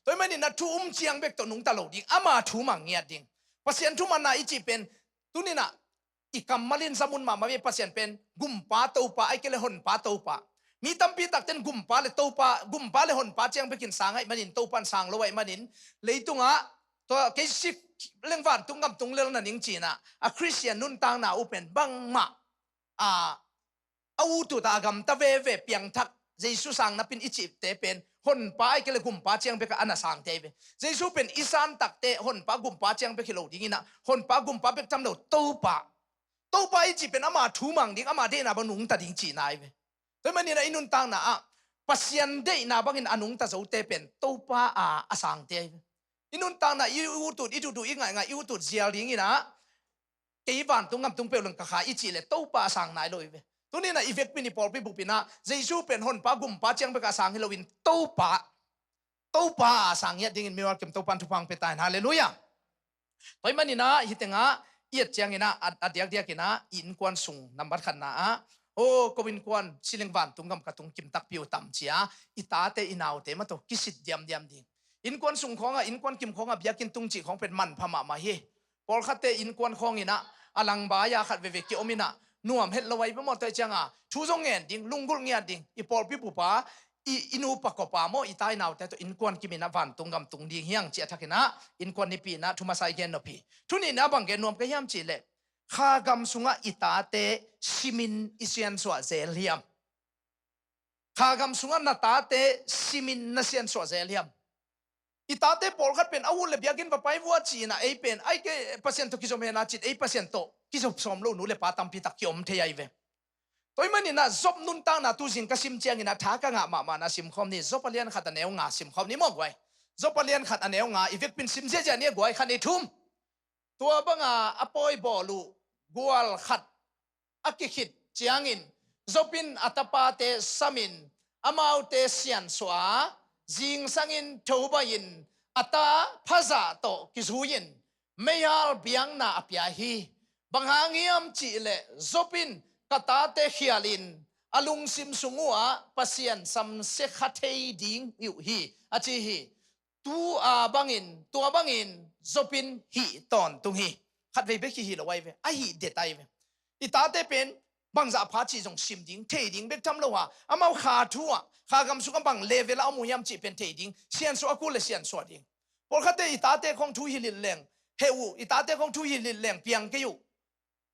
Tua hih maninah thu um ciang bek tawh nungta lo ding, ama thu mang ngiat ding. Pasian thumanna i cih pen tuninah i kammal in zamun mahmah ve. Pasian pen gumpa Topa, ahih kei le honpa Topa. Mi tampi takten gumpa le Topa, gumpa le honpa ciang bekin sang ahih manin, Topan sang lo ahih manin, leitungah tua kei si leng vantung gam tung lel na ning cinah a Khristian nuntakna uh pen bangmah a a ut uh ta a gamta veve piangthak Jesu sang napin i cihte pen honpa ahih kei le gumpa ciang bekah a na sangte ahi ve. Jesu pen i santakte honpa gumpa ciang bek hi lo dinginah honpa gumpa bek tham lo Topa. Topa i cih pen ama thu mang ding, ama deihna bang nungta ding cihna ahi ve. Tua hih maninah i nuntakna ah Pasian deihna bangin a nungta zote pen Topa a a sangte ahi ve. I nuntakna i ut ut, i duhduh, i ngaihngah, i ut ut zial dinginah kei vantung gam tung peuh leng ka kha i cih le Topa a sang nai lo hi ve. Tuninah i vekpin i pawlpi bupinah Jesu pen honpa gumpa ciang bekah a sang hi loin Topa, Topa a sang ngiat dingin mimal kim Topan thupha pia ta in. Halleluiah. Tua hih maninah hih tengah i et cianginah a, a diakdiakinah i innkuan sung nambat khatna ah, aw ko innkuan si leng vantung gam ka tung kim takpi uh tam cia i tate i naute mah tawh kisit diamdiam ding. Innkuan sung khawngah, innkuan kim khawngah biakinn tung cih khawng pen manpha mahmah hi. Pawlkhatte innkuan khawnginah a langbai-a khat veve ki-ominah nuam het lo ahi ve maw. Tua hih cianga thu zong ngen ding, lunggulh ngiat ding, i pawlpi bupa, i, i nupa kopa maw, i tai naute tawh innkuan kiminah vantung gam tung ding hiang cih a thakinah innkuan nipi inah thu masa i gen nop hi. Thu nihna bang gen nuam ka hiam cihleh, kha gam sungah i tate simin i siansuah zel hiam? Kha gam sungah na tate simin na siansuah zel hiam? I tate pawlkhat pen a ut le biakinn va pai vua ci-inah ei pen ai kei Pasian tawh kizom hena cin ei Pasian tawh kizop sawm lo nu le pa tampi tak ki-om thei ahi ve. Tua hih maninah Job nuntakna tuzing ka sim cianginah tha ka ngah mahmahna simkhawm ni. Job a lian khat a neu nga simkhawm ni maw guai. Job a lian khat a neu nga i vekpin sim ziahziah ni a guai, khat ni thum. Tua banga a pawi bawl uh gual khat a kikhit ciangin Job in a tapate samin amaute siansuah a, zingsangin thobai-in a ta phazah tawh kizui-in meihal biakna a pia hi. Bang hang hiam cihleh Job in ka tate khialin a lungsim sung uhah Pasian samsia kha thei ding hi uh hi, a ci hi. Tua bangin, tua bangin Job in hih tawntung hi. Khatvei bek hi hi lo ahi ve, a hih det ahi ve. I tate pen bangzah pha cih zong sim ding, thei ding bek tham lo a, amau kha thu ah, kha gam sungah bang level ah a om uh hiam cih pen thei ding, siansuah a kul le siansuah ding. Pawlkhatte i tate khawng thu hilh leng heh uh, i tate khawng thu hilh leng piang kei uh.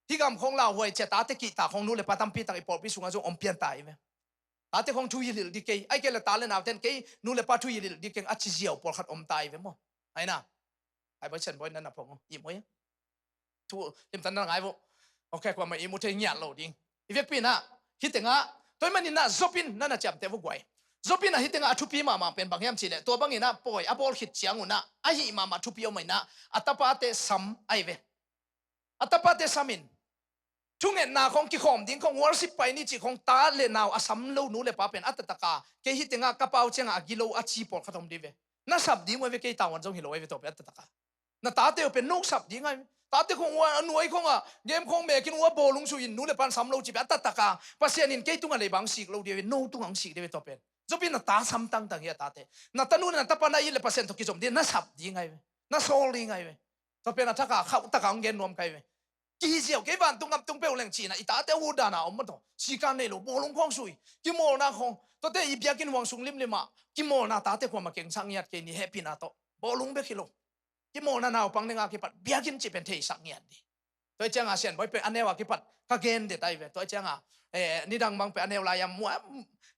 Hih gam khawng lauhuai cia tate kihta khawng nu le pa tampi tak i pawlpi sungah zong om pian ta hi ve. Tate khawng thu hilh dih kei, ai kei le ta le nauten kei nu le pa thu hilh dih keng a ci ziau pawlkhat om ta hi ve maw? Aina. Ai bawi chan bawi nan a phong i mawi. Thu limtan na ngai vo. Ok, kuamah i mu thei ngiat lo ding. I vekpi inah hih tengah tua hih maninah Job in nan a ciamteh vo guai. Job inah hih tengah a thupi mahmah pen bang hiam cihleh, tua banginah pawi a bawl khit ciangunah a hih mahmah thupi om inah a tapate sam ahi ve. A tapate samin thungetna khawng kikhawm ding khawng, worship pai ni cih khawng, ta le nau a sam lo nu le pa pen a taktak a, kei hih tengah ka pau ciangah a gilo a ci pawlkhat om dih ve. Na sap ding uh ahi ve, kei tavuan zong hi lo ahi ve, tua pen a taktak a. Na tate uh pen no sap ding ahi ve. Tate khawng ua a nuai khawngah game khawng mekin ua bawlung suh in nu le pan sam lo cih pen a taktak a, Pasian in kei tungah leibang sik lo dih ahi ve, no tungah hong sik dih ve tua pen. Job in na ta sam tangtang hi a tate. Na tanu na tapa na it le Pasian tawh kizom dih na sap ding ahi ve. Na sawl ding ahi ve. Tua pen a thak a khauh tak a hong gen nuam ka hi ve. Kihi ziau kei, vantung gam tung peuh leng cihna i tate uh dana om maw taw. Sikan nei lo, bawlung khawng sui, kimawlna khawng. Tuate i biakinn huang sung limlim ah kimawlna tate kuamah kengsak ngiat kei ni, hehpihna tawh. Bawlung bek hi lo. Kimawlna naupang nenga kipat biakinn cih pen theisak ngiat ni. Tua cianga sianbawi pen a neu a kipat ka gen det ahi ve. Tua cianga, eh, nidang bang pen a neu lai-a mua,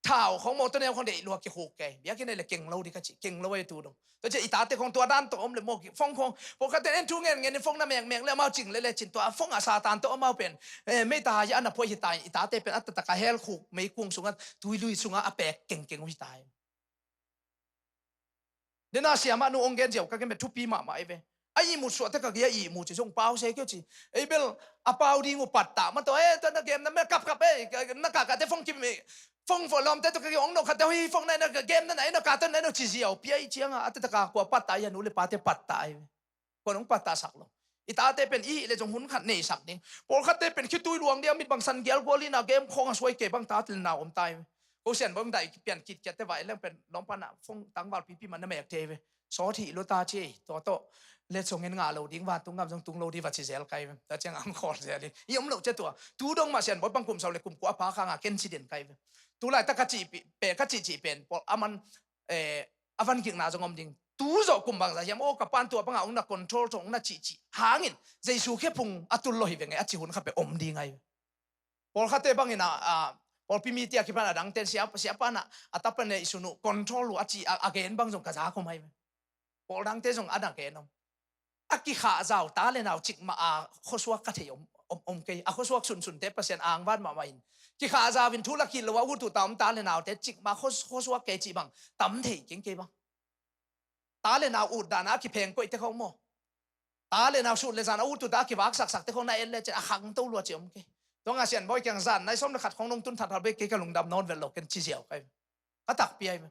thau khong mawtaw neu khong deih lua kikhuk kei. Biakinn ah le keng lo ding ka ci, keng lo ei tu dong. Tua ciang i tate khong tua dan tawh om le maw, phone khong, pawlkhatte in thu ngen ngen in phone na meng meng le amau cing le le cin tua phone a Satan tawh amau pen, eh, meita hai a na phuai hi ta in, i tate pen a taktak a hell khuk meikuang sungah, tuilui sungah a pek kengkeng uh hi ta in. Dena siamah nu ong gen ziau ka gen bek thupi mahmah ei ve. A ihmut suahte ka gei a ihmut ci zong pau se kei ci. Ei bel a pau ding uh pattah mah tawh, eh, tua na game na meh kapkap ei, na kakahte phone kim ei. Phone lawmte tawh ka gei ong nokhatte hoi phone na ei na game na na ei na kate na ei na ci ziau pia i cianga a taktak a kua pattah ei a nu le pate pattah ei ve. Kua nong pattahsak lo. I tate pen i hih le zong hun khat neisak ding. Pawlkhatte pen khitui luang ding a mit bang san gial gual in a game khawng a suai kei bang tate le nau om ta ei ve. Ko sian bawng dai pian kitkiatte vai leng pen lawmpa na phone tangval pipi man na mek thei ve. Sawt hi lo ta ci ei. Tua tawh le zong en ngah lo ding, vantung gam zong tung lo ding va ci zel kai ve. Tua ciang ang khawl zel hi. I om lo cia tua. Tu dong mah sian bawi pang kum sau le kum kua a pha khang a ken ci den kai ve. Tu laitak ka cih pi, pe ka cihcih pen pawl a man, eh, a van kikna zong om ding. Tu zawh kum bangzah hiam aw ka pan tua banga ong na control thong ong na cihcih hangin Jesu khephung a tul lo hi ve ngei a ci hun khat pe om ding ai. Pawlkhatte bangin a, a, pawlpi mite a kipan a dangten sia, siapa na a tapa neih sun uh control uh a ci a, a gen bang zong ka za khom ai ve. Pawl dangte zong a na gen om. A kikhahzau ta le nau cikmah a khuasuak ka thei om, om, om kei. A khuasuak sunsunte Pasian angvan mahmah in kikhahzau in thu la kit lo a ut uh ta om ta le naute cikmah khuas-, khuasuak kei cih bang tam thei keng kei bang. Ta le nau ut dan a kipheng koihte khong maw. Ta le nau sut le zan a ut uh ta a kivaksaksakte khong na en le cin a khangto lua ci om kei. Tua nga sian bawi kiang zan nai sawm le khat khong nong tun thathat bek kei ka lungdam nawn vel lo ken ci ziau kai. Ka takpi ai ve.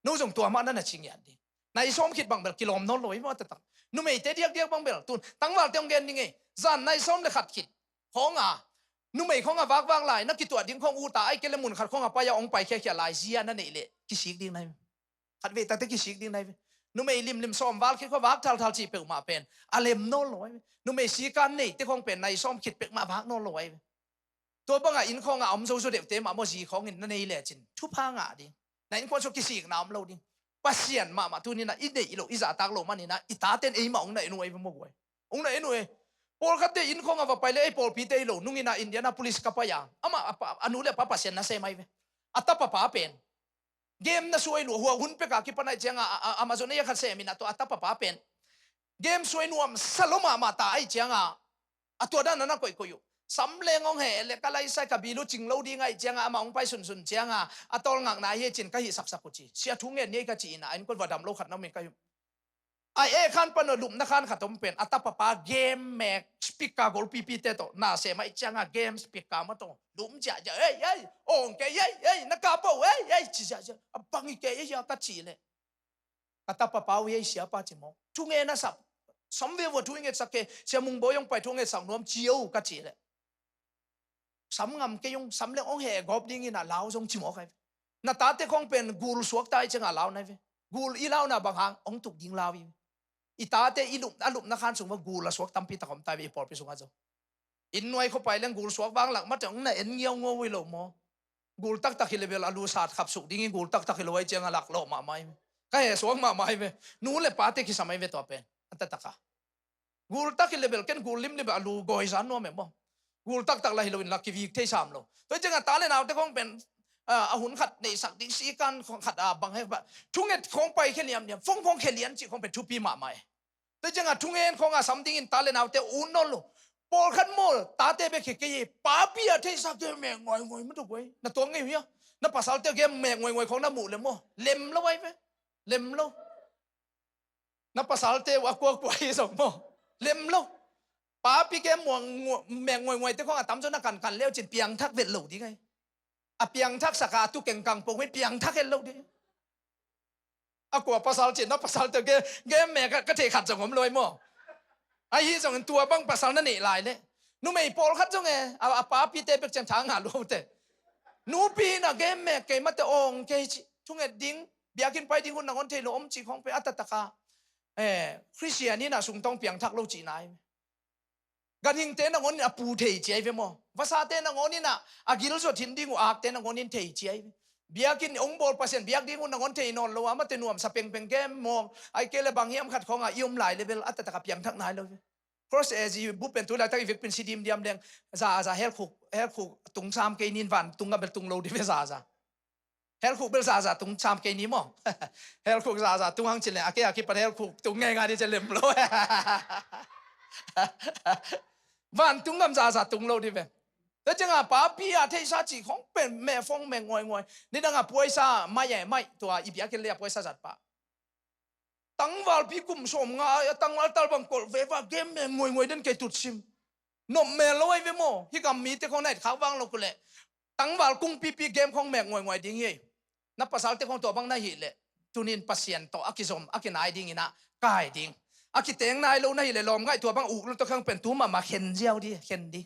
No zong tua mah na na ci ngiat ding. Nai sawm khit bang bel kilawm nawn lo i maw taktak. Numeite diakdiak bang bel tun tangvalte hong gen ding ei. Zan nai sawm le khat khit khong a numei khong a vakvak lai na kituah ding khong ut a ai kei le mun khat khong a pai a hong pai khiakhia lai zia na neih leh kisik ding nai ve. Khat vei takte kisik ding nai ve. Numei limlim sawm val khit khong vak thalthal cih peuhmah pen a lem nawn lo ai ve. Numei sikan neite khong pen nai sawm khit peuhmah vak nawn lo ai ve. Tua banga inn khawngah a om zozo deuhte mah maw zi khawngin na nei lecin thupha ngah ding. Na innkuan sua kisikna om lo ding. Pasian mahmah tuninah i neih lo i zahtak lo maninah i taten eimah ong na en uh ei ve maw guai. Ong na en uh ei. Pawlkhatte inn khawngah va pai le ei pawlpite ei lo nunginah Indianapolis ka pai a amah a pa, a nu le a pa Pasian na sem ai ve. A tapa pa pen game na suai lua hua hun peka kipan ai cianga a, a, Amazon ei a khat seminah tua a tapa pa pen game suai nuam sa lo mahmah ta ai cianga a tua dan a na koihkoih uh. Sam leng hong heh le ka laisai ka bil uh cing lo ding aih cianga amah hong pai sunsun cianga a tawlngakna hi cin ka hih saksak uh ci. Sia thu ngen ni ei ka ci inah a innkuan va dam lo khat na om in ka hi uh. A eh khan pan uh lupna khan khat om pen a tapa pa game mek speaker golpipite tawh na sem aih cianga game speaker mah tawh lum ziahziah ei ei ong kei ei ei na kap uh ei ei ci ziahziah a bang hi kei ei a ka ci leh. Ka tapa pa uh ei siapa ci mawk. Thungen a sap. Sam ve vua thu i ngetsak kei. Sia Mung Bawi hong pai thu ngetsak nuam ci o ka ci leh. Sam ngam kei ung, sam le hong heh gawp dingin a lau zong ci mawk ai ve. Na tate khong pen gul suak ta i cianga lau nai ve. Gul i launa bang hang hong tuk ding lau i ve. I tate i lup, a lupna khan sung va gul a suak tampi tak om ta ve i pawlpi sungah zo. Inn nuai khua pai leng gul suak vanglak mate hong na en ngiaungau hi lo maw? Gul taktak hi le bel a lu sat khap suk dingin gul taktak hi lo ai cianga lak lawh mahmah hi ve. Ka he suak mahmah hi ve. Nu le pate kisam ai ve tua pen a taktak a. Gul tak hi le bel ken gul limlim a lu gawi zan nuam em maw? Gul taktak la hi loin la kivik thei sam lo. Tua cianga ta le naute khong pen a, a hun khat neihsak ding sikan khong khat a bang he ba thunget khong pai khe liamliam fong khong khe lian cih khong pen thupi mahmah e. Tua cianga thungen khong a sam dingin ta le naute un nawn lo. Pawlkhat mawl tate bek hi kei hi papi a theihsa kei meh ngawi ngawi mah tuk wei na tuang ngei uh hia? Na pasalte kei meh ngawi ngawi khong na muh le maw? Lem lo ai ve. Lem lo. Na pasalte uh a kuakua hi zong maw? Lem lo. Papi kei meh ngawi ngawi te khong a tamzaw na kankan leu cin piangthak vet lo ding ai. A piangthak saka a tu kengkang pong hi piangthak het lo ding. A kua pasal cin na pasal te ge, game mek ka thei khat zong om lo ai maw? Ahi zongin tua bang pasal na neih lai le numei pawlkhat zong e a, a papite bek ciang tha ngah luaute. Nupi in a game mek kei mate awng kei ci thunget ding biakinn pai ding hun nangawn thei lo om ci khong pe a tataka. Eh, Khristian in a sungtawng piangthak lo cihna ai. Ganhingte nangawn in a pu thei ci ai ve maw? Vasate nangawn in a, a gilzot hin ding uh akte nangawn in thei ci ai ve. Biakinn ong bawl Pasian biak ding uh nangawn thei nawn lo a mate nuamsa pengpeng ke maw? Ai kei le bang hiam khat khawngah i om lai le bel a taktak a piangthak nai lo ve. Cross A G bu pen tu laitak i vekpin si dimdiam leng za a za helkhuk, helkhuk tung sam kei nin van tung a bel tung lo di ve za a za. Helkhuk bel zaza tung sam kei ni maw? Helkhuk zaza tung hang cileh a kei a kipan helkhuk tung ngeingai ni cileh lo. Vantung gam zaza tung lo di ve. Tua cianga papi a theihsa cih khong pen meh fong meh nguainguai. Nidanga puaisa mai e mai tua i biakinn le a puaisa zat pa. Tangvalpi kum sawm nga a tangval tal bang kolh veva game meh nguainguai den kei tutsim. Nop meh lo ai ve maw? Hi gam mite khong na et khak vang lo kuleh tangval kung pipi game khong meh nguainguai ding hi. Na pasalte khong tua bang na hih leh tunin Pasian tawh a kizom a kinai dingin ah kai ding. A kiteng nai lo na hih leh lawm ngaih tua bang uk lo tawh khang pen tu mahmah khen ziau di, khen di.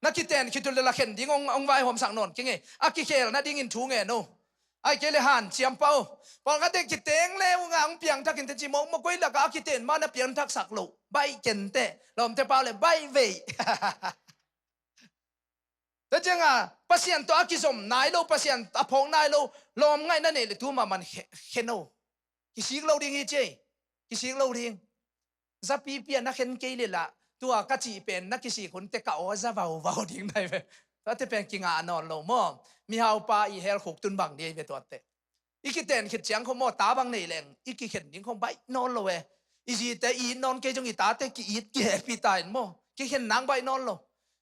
Na kiten khit uh le la khen ding ong, ong vaihawmsak nawn kei ngei. A kikhel nadingin thu ngen o. Ai kei le hanciam pah o. Pawlkhatte kiteng le unga ong piangthakin teci mawkmawk koi laka a kiten ma na piangthaksak loh. Baih kenteh. Lawmte pau le baih veih. Tua cianga Pasian tawh a kizom nai lo, Pasian a phawk nai lo lawm ngaih na neih le tu mahmah khe-, khen o. Kisik lo ding hi ci ei. Kisik lo ding. Zapipi a na khen kei le lah tua ka cih pen na kisik hunte ka aw za vauvau ding nai ve. Tuate pen kingah nawn lo maw? Mihaupa i helkhuk tun bang di ei ve tuate. I kiten khit ciang khong maw ta bang nei leng i kikhen ding khong baih nawn lo e. I zite i it nawn kei zong i tate ki-it kihepi ta in maw? Kikhen nang baih nawn lo.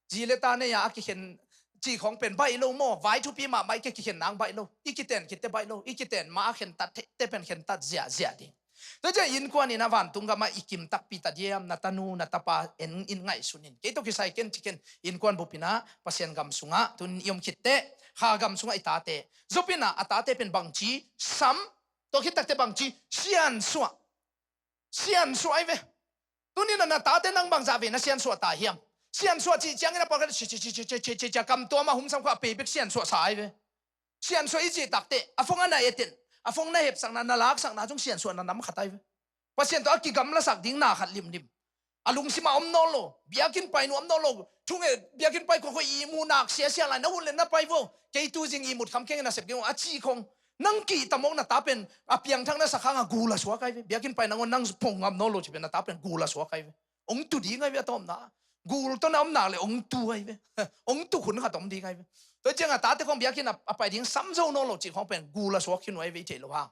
Zi le ta nei a a kikhen cih khong pen baih lo maw? Vai thupi mahmah i kikhen nang baih lo. I kiten khitte baih lo. I kiten ma a khentat theihte pen khentat ziahziah ding. Tua ciah innkuan in a vantung gamah i kim takpi ta diam, na tanu na tapa en in ngaihsun in. Kei tawh kisai ken ci ken innkuan bup inah Pasian gam sungah tun i om khitteh kha gam sungah i tate. Zop inah a tate pen bangci sam, tua khit takte bangci siansuah. Siansuah ai ve. Tuni na na tate nang bangzah ve na siansuah ta hiam? Siansuah cih ciangin a pawlkhat cia kam tuama humsam khuah a pei bek siansuah sa ai ve. Siansuah i cih takte a fong a na etin, a fong na hepsakna, na laksakna zong siansuah na nam khat ai ve. Pasian tawh a kigamlasak ding na khat limlim. A lungsim a om nawn lo, biakinn pai nu om nawn lo, thunge biakinn pai khuakhua i muh nak siasia lai na hun le na pai vo. Kei tu zing i mut kham kengin a sep keng a ci khong. Nang kihta mawk na ta pen a piangthak na sak hanga gul a suak ai ve. Biakinn pai nangawn nang phong ngam nawn lo ci pen na ta pen gul a suak ai ve. Ong tu ding ai ve a tawmna. Gul tawh na om nak le ong tu ai ve. Ong tu khun khat om ding ai ve. Tua cianga tate khong biakinn a, a pai ding sam zo nawn lo ci khong pen gul a suak khin uh ai ve i thei lo hang.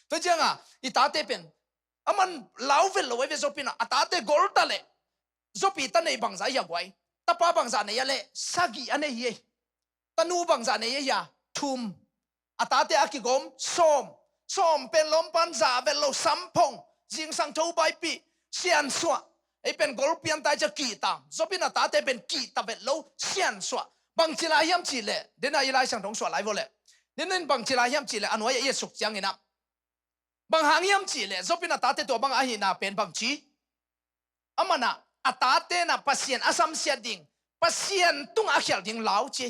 Tua cianga i tate pen a man lau vet lo ai ve Zop inah a tate gol ta leh. Zop i ta nei bangzah i a guai. Tapa bangzah nei a leh sagih a nei hi ei. Tanu bangzah nei a hia? Thum. A tate a kigawm sawm. Sawm pen lawmpan zah vet lo, samphong, zingsang tho baipih, siansuah. Ei pen golpian tai cia kihta. Zop in a tate pen kihta vet lo, siansuah. Bangci lai hiam cihleh dena i Lai Siangtho suah lai vawleh. Dena in bangci lai hiam cihleh a nuai a i a suk cianginah. Bang hang hiam cihleh Zop in a tate tua bang ahihna pen bangci. Amanah a tate na Pasian a samsiat ding, Pasian tungah a khial ding lau ci.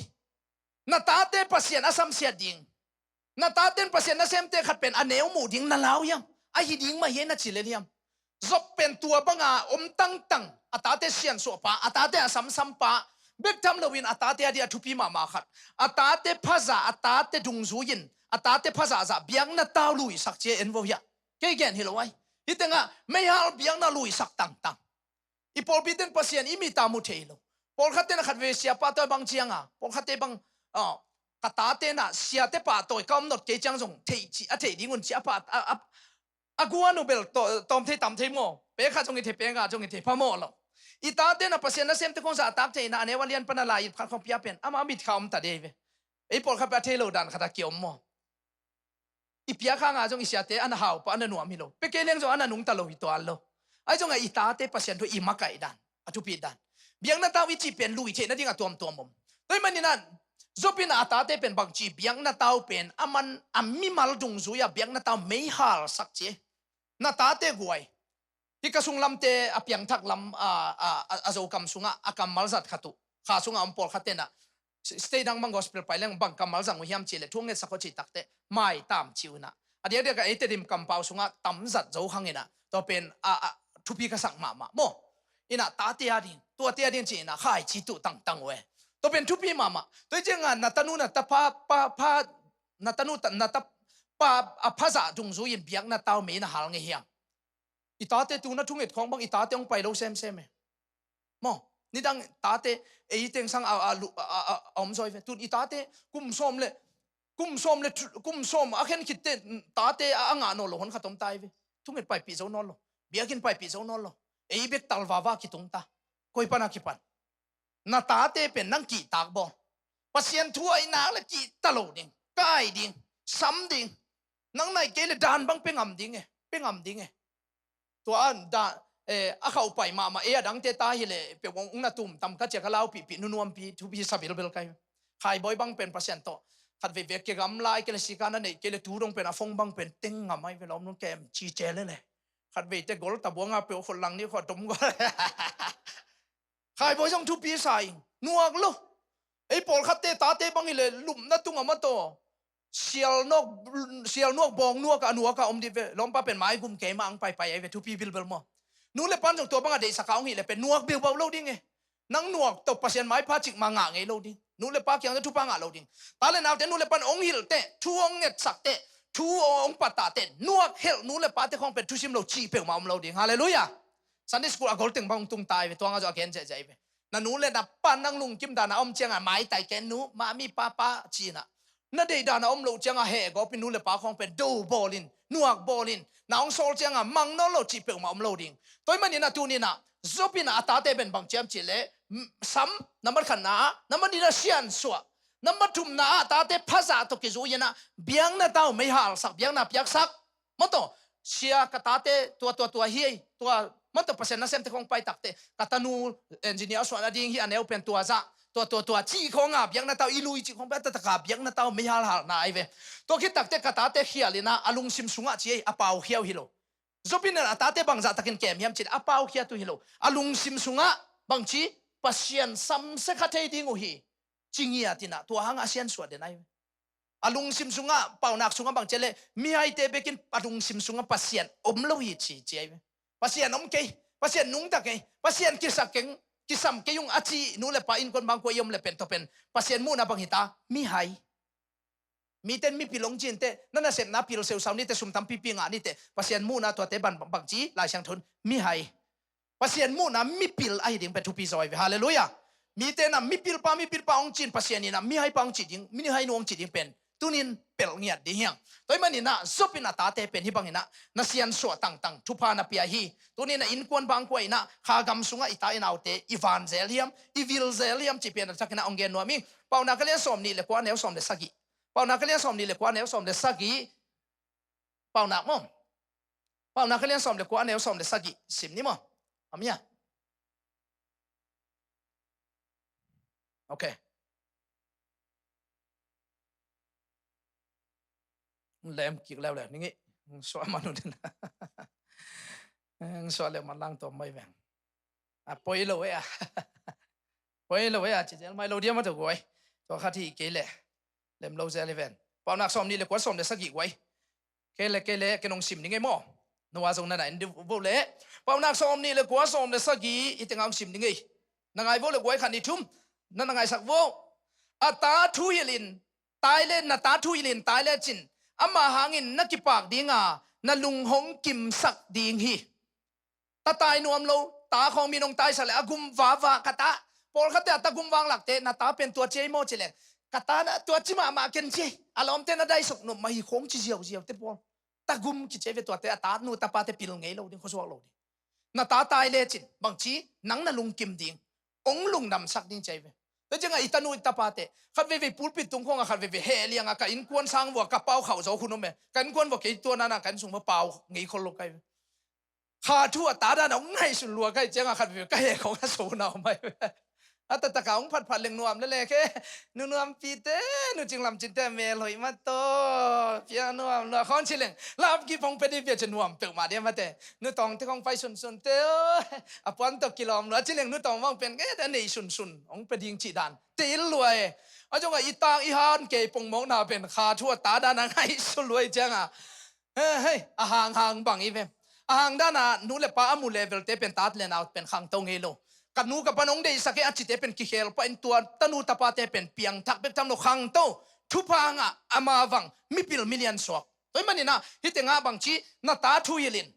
Na tate Pasian a samsiat ding, na taten Pasian nasemte khat pen a neu muh ding na lau hiam? Ahi ding mah hiai na ci lel hiam? Zop pen tua banga om tangtang, a tate siansuahpa, a tate a samsampa bek tham loin a tate a dia thupi mahmah khat, a tate phaza, a tate dungzui-in a tate phazahzah biakna tau luisak cia en vo hiah. Kei gen hi lo ai. Hih tengah meihal biakna luisak tangtang. I pawlpiten Pasian i mita mu thei lo. Pawlkhatten a khat ve siapa tawi bang cianga pawlkhatte bang, ah, ka taten ah siate pahtawi ka om not kei ciang zong theih cih a theih ding un cih a pah a, a, a guan uh bel tawm thei tam thei maw? Pekhat zong i thei, pekhat zong i thei phamawh lo. I taten a Pasian nasemte khong zahtak thei inah a neu a lian pana lai in khat khong pia pen amah a mitkha om ta dei ve. Ei pawlkhat pe a thei lo dan khat a kiom maw? I piak hanga zong i siate a na haupa a na nuam hi lo. Pe kei leng zong a na nungta lo hi tuan lo. Ai zongah i tate Pasian thu i makaih dan, a thupit dan, biakna tau i cih pen lui theihna dingah tuamtuam om. Tua hih maninah Zop in a tate pen bangci biakna tau pen a man a mimal dungzui-a biakna tau meihalsak ci. Na tate guai. Hih ka sunglamte a piangthak lam a, a, a, a Zokam sungah a kammal zat khat uh kha sungah om pawlkhat tenah state dang bang gospel pai leng bang kammal zang uh hiam cihleh thu ngetsak aw cih takte maitam ci uh inah a diakdiak a eite dim kampau sungah tam zat zo khanginah tua pen a, a thupi ka sak mahmah maw? Inah tate a ding, tuate a ding ci inah khaici tuh tangtang uh e. Tua pen thupi mahmah. Tua hi cianga na tanu na tapa, pa, pa, na tanu ta, na tapa a phazah dungzui-in biakna tau mei na hal ngei hiam? I tate tu na thunget khawng bang i tate hong pai lo semsem e. Maw, nidang tate ei tengsang a, a, a, a, a om zawi ve. Tun i tate kum sawm le Kum sawm le thu-, kum sawm a khen khit teh tate a, a ngah nawn lo hon khat om ta hi ve. Thunget paipih zo nawn lo, biakinn paipih zo nawn lo, ei bek talvava kitung ta. Koi pan a kipan? Na tate pen nang kihtak bawl. Pasian thu a i nak le kihta lo ding, kai ding, sam ding. Nang nai kei le dan bang pe ngam ding e, pe ngam ding e. Tua a da, eh, a khauh pai mahmah e, a dangte ta hi le pe ong na tum tam ka cia ka laupihpih nunuampih thupi sa bilbil kai. Khaibawi bang pen Pasian tawh khat vei vek ke gam lai ke le sika na neih ke le tu dong pen a fong bang pen teng ngam ai ve lawm nun kem ci ce le le. Khat vei te gol ta buanga pe khol lang ni kho tom gol. Khaibawi zong thupi sa ing, nuak lo. Ei pawlkhatte tate bang hi le lupna tunga mataw sial nuak, sial nuak bawng nuak a nuak a om dih ve. Lawmpa pen maigum keima ang paipai ai ve, thupi bilbil maw? Nu le pan zong tua banga deihsaka ong hi le pen nuak bilbau lo ding e. Nang nuak tawh Pasian maipha cikma ngah ngei lo ding. Nu le pa kiang thupha ngah lo ding. Ta le naute nu le pan ong hilh teh, thu ong ngetsak teh, thu ong pattah teh, nuak helh nu le pate khawng pen thusim lo cih peuhmah om lo ding. Halleluiah. Sunday school a golteng bang tung tai ve, tuanga zaw a gen zehzeh ve. Na nu le na pa nang lungkim dana om cianga maitai ken nu, mami papa cina. Na deih dana om lo cianga heh gawpin nu le pa khawng pen do bawlin, nuak bawlin, na ong sawl cianga mang nawn lo cih peuhmah om lo ding. Tua hi manin a tunin ah Job in a tate pen bang ciam cih le, mm, sam, nambat khatna ah, nambat nihna siansuah, nambat thumna ah tate phazah tawh kizui in ah biakna tau meihalsak, biakna piaksak. Mawtaw, sia ka tate tua, tua, tua hi ei, tua, mawtaw Pasian nasemte khong paitakte, ka tanu engineer suah nading hi a neu pen tua zah, tua, tua, tua, cih khonga biakna tau i lui cih khong pen a taktakah biakna tau meihalhalna ai ve. Tua khit takte ka tate khial in ah a lungsim sungah ci ei, a pau khiau hi lo. Job in a tate bangzah takin kem hiam cih a pau khiat uh hi lo. A lungsim sungah bangci Pasian samsia kha thei ding uh hi. Ci ngiat in ah tua hangah a siansuah den ai ve. A lungsim sungah, paunak sungah bang ci le, mihaite bekin a lungsim sungah Pasian om lo hi ci, ci ai ve. Pasian om kei, Pasian nungta kei, Pasian kisak keng, kisam kei ung a ci nu le pa innkuan bangkua i om le pen tawh pen Pasian muhna bang hita, mihai. Miten mipil ong cin teh, na nasepna pil seusau nite, sum tampipi ngah nite, Pasian muhna tuate ban bang ci, Lai Siangtho in mihai. Pasian muhna mipil ahi ding pen thupi zaw ai ve. Halleluiah. Mite na mipilpa, mipilpa ong cin, Pasian in a mihaipa ong ci ding, mihai nu ong ci ding pen tunin pelh ngiat ding hiang. Tua hi manin ah Job in a tate pen hih bangin ah na siansuah tangtang thupha na pia hi. Tunin a innkuan bangkua in ah kha gam sungah i ta i naute i van zel hiam, i vil zel hiam cih pen a takin ah ong gen nuam ing. Paunak a lian sawm nih le kua, neu sawm le sagih. Paunak a lian sawm nih le kua, neu sawm le sagih. Paunak maw? Paunak a lian sawm le kua, neu sawm le sagih sim ni maw? Amia. Ok. Lem kik leuleu ni ngei. Suah man uh din. Suah leu man lang tawm mai veng. A poi lo e a. Poi lo e a, ci zel mai lo diam a tawh guai. Tua khat hi kei le. Lem lo zel hi ven. Paunak sawm nih le kua, sawm le sagih guai. Kei le, kei le, kei nong sim ni ngei maw? Noah zong na na en dih vo le. Paunak sawm nih le kua, sawm le sagih, i tengah ong sim ni ngei. Na ngai vo le guai, khat nih thum. Na na ngaisak vo. A ta thuhilh in, tai le, na ta thuhilh in, tai le cin. Ama hangin na kipak dinga, na lung hong kimsak ding hi. Ta tai nuam lo, ta khawng mi nong taisak le a gum vava ka ta. Pawlkhatte a ta gum vang lakte, na ta pen tua ciai maw ci leng. Ka ta na tua ci mahmah ken ciai. A lawmte na daisuk nuam mah hi khawng ci ziauziau te pawl. Ta gum kici ve tuate a ta nu ta pate pil ngei lo ding, khuasuak lo ding. Na ta tai lecin, bangci, nang na lungkim ding. Ong lungdamsak ding ciai ve. Tua ciangah i tanu i tapate. Khat veivei pulpit tung khawngah khat veivei heh liangah ka innkuan sang vua ka pau khauh zo hun om e. Ka innkuan vua kei tua nana ka inn sung vua pau ngei khol lo kai ve. Kha thu a ta dan a hong ngaihsun lua ka hih ciangah khat veve ka heh khawng a so na om ai ve. A taktak a hong phatphat leng nuam lele khe. Nu nuampite, nu cinglam cinte a mel hoih mataw. Pia nuam lua khawng ci leng lam kip hong pia dih pia ci nuam peuhmah dih a mate. Nu tawngte khawng pai sunsunte aw. A puan tawh kilawm lua ci leng nu tawng bang pen khe a nei sunsun hong pia ding cih dan. Te il lua e. A zongah i tang i han kei pongmawkna pen kha thu a ta dan a ngaihsun lua i ciangah. Hei, hei, a hanghang bang i ve. A hang dana nu le pa a mu levelte pen tat le nau pen khangto ngei lo. Ka nu ka pan hong deihsak e a cite pen kikhel pah in tua tanu tapate pen piangthak bek tham lo khangto. Thupha ngah ama vang mipil milian suak. Tua hi maninah hite ngah bangci na ta thuhilhin.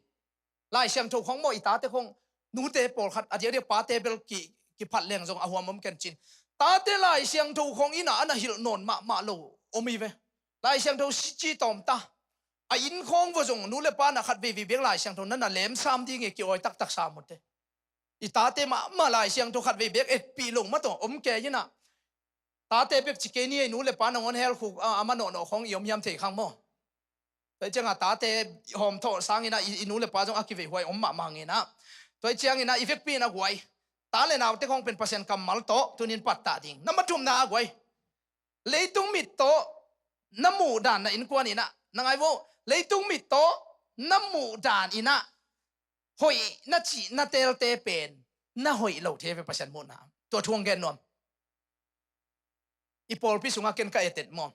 Lai Siangtho khong maw i tate khong nute pawlkhat a diakdiak pate bel ki, kiphat leng zong a huam om kencin. Tate Lai Siangtho khong innah a na hilh nawn mahmah lo om i ve. Lai Siangtho si ci tawm ta. A inn khawng vua zong nu le pa na khat veivei bek Lai Siangtho na na lem sam ding e, ki-awi taktak sam uh te. I tate mahmah Lai Siangtho khat vei bek etpih lo mah tawh om kei inah. Tate bek ci kei ni, i nu le pa nangawn hel khuk a, a manawhnawh khawng i om hiam thei khang maw? Tua ciangah tate hawm thawh sangin ah i, i nu le pa zong a kiveihhuai om mahmah hanginah. Tua ciangin ah i vekpi in a guai, ta le naute khawng pen Pasian kammal tawh tunin pattah ding. Nambat thumna a guai, leitung mit tawh na muh dan na innkuan inah, na ngai vo, leitung mit tawh na muh dan inah hoih na cih na teelte pen na hoih lo thei ve, Pasian muhna tua thu hong gen nuam. I pawlpi sungah ken ka etet maw?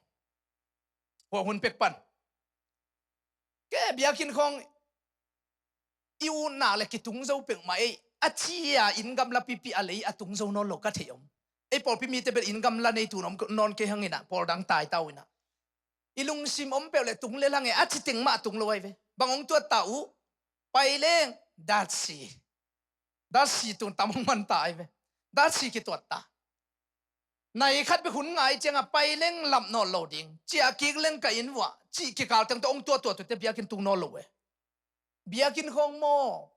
Hua hun pek pan ke biakinn khawng i utnak le kitung zo peuhmah ei. A cia inn gamla pipi a lei a tung zo nawn lo ka thei om. Ei pawlpi mite bel inn gamla nei tun om nawn kei hanginah, pawl dang taitau inah. I lungsim om peuh le tung lel hang e, a ci teng mah tung lo ai ve. Bang hong tuattah uh? Pai leng datsi. Datsi tun tam hong manta ai ve. Datsi kituattah. Nai khat bek hun ngai ciangah pai leng lap nawn lo ding, ciah kik leng ka inn vuah cih kikal teng tawh hong tuahtuah tute biakinn tung nawn lo e. Biakinn khawng maw?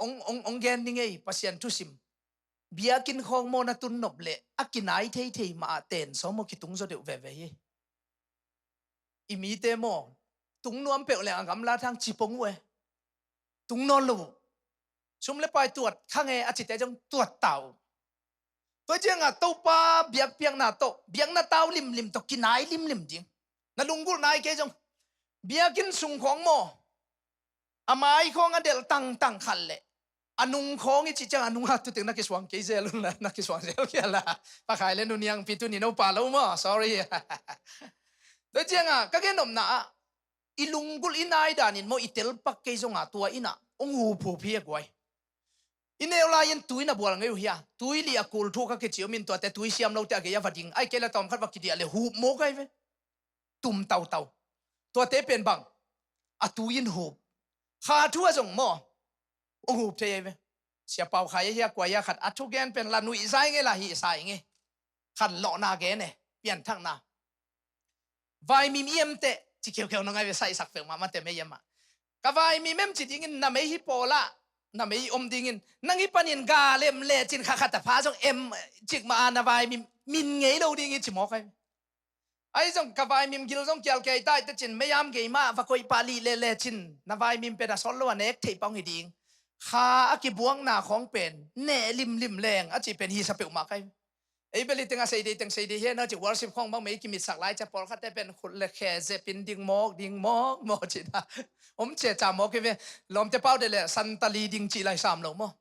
Ong, ong, ong gen ni ngei Pasian thusim. Biakinn khawng maw na tun nop leh a kinai theithei mah ah ten sawm maw kitung zaw deuh veve hi. I mite maw? Tung nuam peuh leng a gamla thang cipong uh e. Tung nawn lo uh. Sum le pai tuat khang e a cite zong tuat ta uh. Tua ciangah Topa biakpiakna tawh, biakna tau limlim tawh kinai limlim ding. Na lunggulh nai kei zong biakinn sung khawng maw? A mai khawng a delh tangtang khat leh a nung khawng i cih ciang a nungah tuteng na kisuang kei zel unla, na kisuang zel kei la. Pakhai le nuniangpi tuni no pa lo maw? Sorry. Tua ciangah ka gen nopna ah i lunggulh i nai danin maw i telpak kei zongah tua innah hong huphup hi a guai. I neu lai-in tui na bual ngei uh hia? Tui lih a kul thu ka kici om in tuate tui siam lote a gei a va ding ai kei le tawmkhat va kidiah le hup mawk ai ve. Tum tautau. Tuate pen bang a tui in hup. Kha thu a zong maw? Hong hup thei ai ve. Sia Pau Khai a hia kua hia khat a thugen pen la nuihzai ngei la hihsai ngei. Khan lawhna gen e, pianthakna. Vaimim i emteh ci kheukheu na ngai ve, saihsak peuhmah mate mei emah. Ka vaimim em ci dingin na mei hi pawlah na mei om dingin nang hi panin ga lem lecin kha khat a pha zong em cikmah a na vaimim min ngei lo ding hi ci mawk ai. Ai zong ka vaimim gil zong kial kei tai tecin mei am gei mah va koih pah lih lelecin na vaimim pen a sawt lo a nek theih pah hong hi ding. Kha a kibuakna khawng pen neh limlim leng a cih pen hisa peuhmah kai. Ei bel hi tengah sei dei teng sei dei hi na ci worship khawng bang mei kimitsak lai cia pawlkhatte pen khut le khe zepin ding mawk ding mawk mawk cina om cia ca mawk hi ve. Lawmte pau de le santali ding cih lai sam lo maw?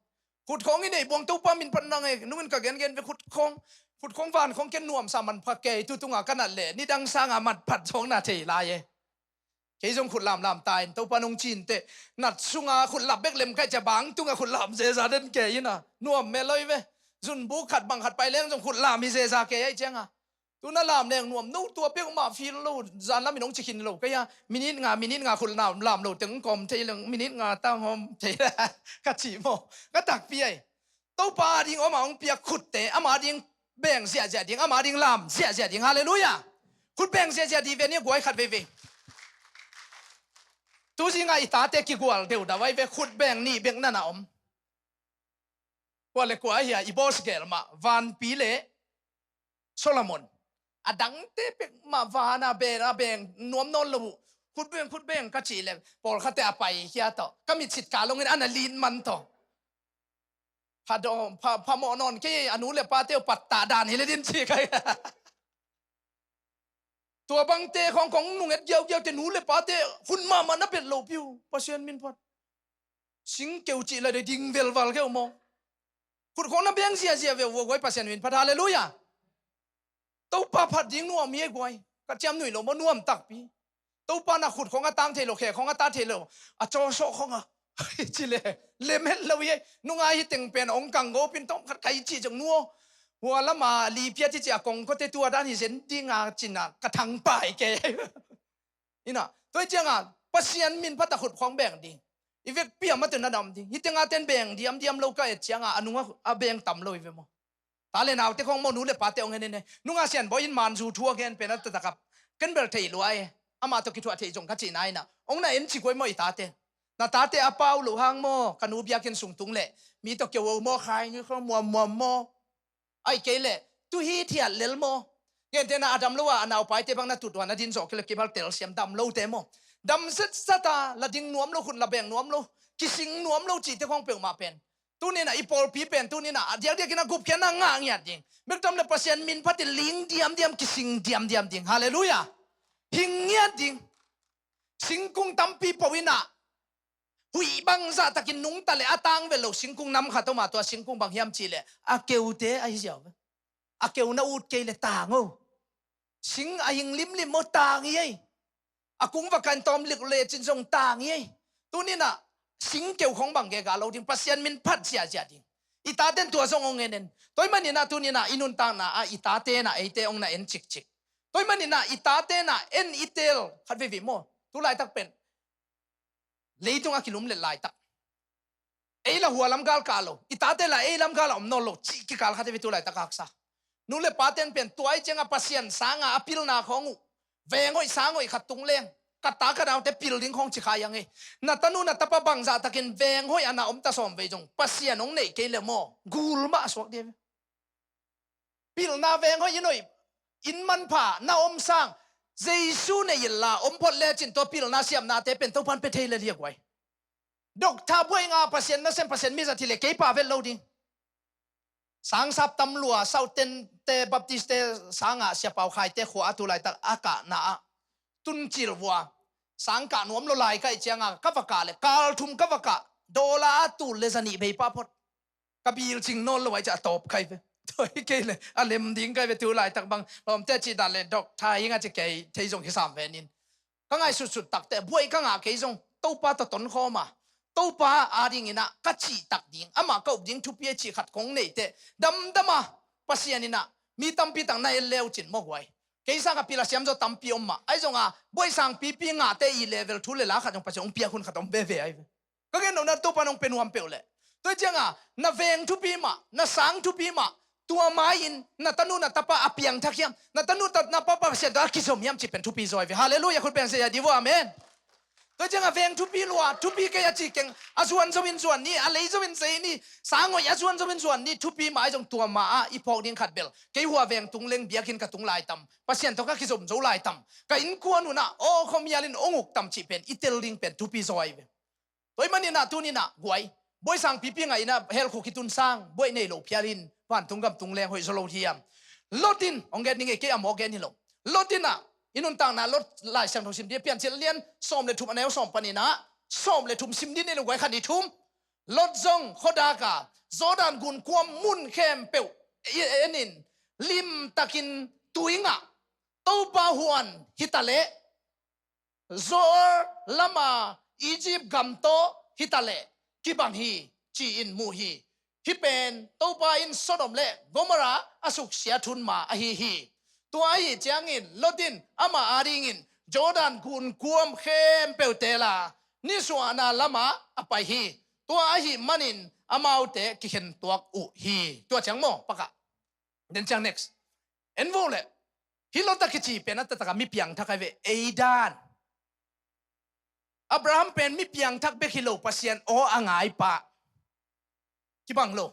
Khut khawng i neih buang Topa min phat nang e, nungin ka gengen ve khut khawng, khut khawng van khawng ken nuamsa man pha kei tu tunga ka nat le nidang sanga man phat zawng na thei lai e. Kei zong khut lamlam ta in Topa nong cin teh nat sunga khut lap bek lem kai cia bang tunga khut lam zeza den kei ina nuam meloi ve. Zunbuk khat bang khat pai leng zong khut lam hi zeza kei ai cianga. Tu na lam leng nuam no tua peuhmah feel lo, zanlam in hong ci khin lo kei a, minit nga, minit nga khut lam, lam lo teng kawm thei leng, minit nga ta hawm thei ka ci maw? Ka takpi ai. Topa ding om a hong piak khutte, ama ding beng ziahziah ding, ama ding lam ziahziah ding. Halleluiah. Khut beng ziahziah dih ve ni guai khat veivei. Tu zinga i tate kigual deuh dawai ve, khut beng nih bek nana om. Kua le kua hia i boss gel mah, vanpi le Solomon. A dangte pek mah vana ben a beng nuam nawn lo uh. Khut beng, khut beng ka cih le pawlkhatte a pai hia tawh ka mitsit ka longin ana lin man tawh. Pha dawm, pha, pha mawh nawn kei a nu le pate uh pattah dan hi le din ci kai. Tua bangte khawng kong nunget giaugiau te nu le pate hun mahmah na bet lo piu Pasian min phat. Sing keu cih la de ding velval keu maw? Khut khawng na beng ziazia ve uh guai Pasian min phat. Halleluiah. Topa phat ding nuam hi e guai. Ka ciam nuih lo maw nuam takpi. Topa na khut khawng a tang thei lo, khe khawng a ta thei lo. A cawsawh khawng a ci le lem het lo hi e. Nungai hi teng pen ong kang gopin tawm khat kai cih ciang nuaw. Hua lama lipia ci ci a kong kote tua dan hi zen dinga cina ka thang pai ke. Ina, tua hi cianga Pasian min phat a khut khawng beng ding. I vekpi a matun a dam ding. Hi tenga ten beng diamdiam lo ka et cianga a nunga a beng tam lo i ve maw? Ta le naute khawng maw nu le pate ong en en e. Nunga sian bawi in manzu thu a gen pen a tatakap. Ken bel thei lua e. Amah tawh kithuah thei zong ka cihna inah, hong na en cik uh ei maw i tate? Na tate a pau loh hang maw, ka nu biakinn sung tung leh mi tawh keu uh maw, khai ngi kho muammuam maw? Ahih kei leh tu hithiat lel maw? Gentehna a dam lo a, a naupaite bang na tut uh a, na din zawh kei leh kibal telsiam dam lote maw? Dam setsat a, la ding nuam lo, khut la beng nuam lo, kising nuam lo cihte khawng peuhmah pen, tuni inah i pawlpi pen tuni inah a diakdiakin a gupkhiatna ngah ngiat ding. Bek tam leh Pasian min phatin ling diamdiam, kising diamdiam ding. Halleluiah. Hing ngiat ding. Singkung tampi po inah, huih bangzah takin nungta leh a tang vet lo singkung nam khat om a, tua singkung bang hiam cih leh a keute ahi ziau ve. A keu na ut kei leh tang o. Sing a hing limlim maw, tang hi ei. A kung va kan tawm lik lecin zong tang hi ei. Tuni inah sing keu khawng bang gega lo ding, Pasian min phat ziahziah ding. I taten tua zong hong en en. Tua ahih manin ah tuni inah i nuntakna ah i tate inah eite hong na en cikcik. Tua ahih manin ah i tate inah en i teel khat veivei maw? Tu laitak pen leitung a kilumlet laitak, ei la hua lam gal kah lo, i tate la ei lam gal a om nawn lo cih kikal khat hi ve tu laitak a haksa. Nu le paten pen tua ahih ciangah Pasian sanga a pilna khawng uh, veng hoih sang hoih khat tung leng, ka ta ka naute pil ding khawng ci kha hi hang ei. Na tanu na tapa bangzah takin veng hoih a na om ta sawm vei zong, Pasian hong neih kei leh maw, gul mah a suak ding hi ve. Pilna veng hoih in hoih, inn manpha na om sang, Jesu neih inla om phot lecin tua pilna siamnate pen Topan pia thei lel hi a guai. Doctor buai nga, Pasian nasem, Pasian mizat hi leh kei pah vet lo ding. Sangsap tam lua, Southern te, Baptist te sangah Sia Pau Khai te khua a tu laitak a kahna ah tuncil vua, sang kah nuam lo lai ka hih ciangah ka va kah leh kal thum ka va kah, dollar a tul leh za nih bei pah phot. Ka bil cing nawn lo ahih ciah a tawp ka hi ve. Tua hi kei leh a lem ding ka hi ve tu laitak bang. Lawmte cih dan leh doctor hi nga ci kei thei zong hi sam ve nin. Ka ngaihsutsut takte buai ka ngah kei zong, Topa tawh tonkhawm a, Topa adingin ah ka cihtak ding, amah ka up ding thupi a cih khat kong neih teh damdam a, Pasian in ah mi tampi tak na en leucin maw guai. Kei sangah pil a siam zaw tampi om mah ahi zongah buai sangpipi ngahte i level thu le la khat zong Pasian hong piak hun khat om veve ahi ve. Ka gen nopna Topa nong pia nuam peuh leh. Tua hi ciangah na veng thupi mah, na sang thupi mah, tua mai-in na tanu na tapa a piangthak hiam, na tanu na tapa Pasian tawh a kizom hiam cih pen thupi zaw hi ve. Halleluiah, khut beng sia dih vua, amen. Tua hi ciangah veng thupi lua, thupi kei a ci keng, a zuan zo in zuan ni, a lei zo in zei ni, sang hoih a zuan zo in zuan ni, thupi mah ahi zong tua mah ah i phawk ding khat bel. Kei hua veng tung leng biakinn ka tung lai tam, Pasian tawh ka kizom zo lai tam, ka innkuan un ah aw khuamial in hong uk tam cih pen i tel ding pen thupi zaw hi ve. Tua ahih manin ah tuni-in ah guai, buai sangpipi ngah in ah hell khuk i tun sang, buai nei lo phial in vantung gam tung leng hoih zaw lo hiam. Lot in, hong gen ning ei, kei a mawk gen hi lo. Lot in ah, i nuntakna Lot Lai Siangtho sim dih, Piancil a lian sawm le thum, a neu sawm panin ah sawm le thum sim dih ni lo guai, khat nih thum. Lot zong khuadak a, Jordan gunkuam mun khempeuh i en in, limtakin tui ngah, Topa huan hi ta leh Zoar lama Egypt gam tawh hi ta leh kibang hi, ci-in mu hi. Hih pen Topa in Sodom le Gomorrah a suksiat hun ma ahi hi. Tua ahi ciangin Lot in ama adingin Jordan gunkuam khempeuh teel a, nisuahna lamah a pai hi. Tua ahih manin amaute kikhen tuak uh hi. Tua ciang maw, pakah. Then ciang next. En vo leh, hih Lot a kici pen a taktak a mi piangthak ahi ve, ei dan. Abraham pen mi piangthak bek hi lo, Pasian aw a ngai pa. Kibang lo.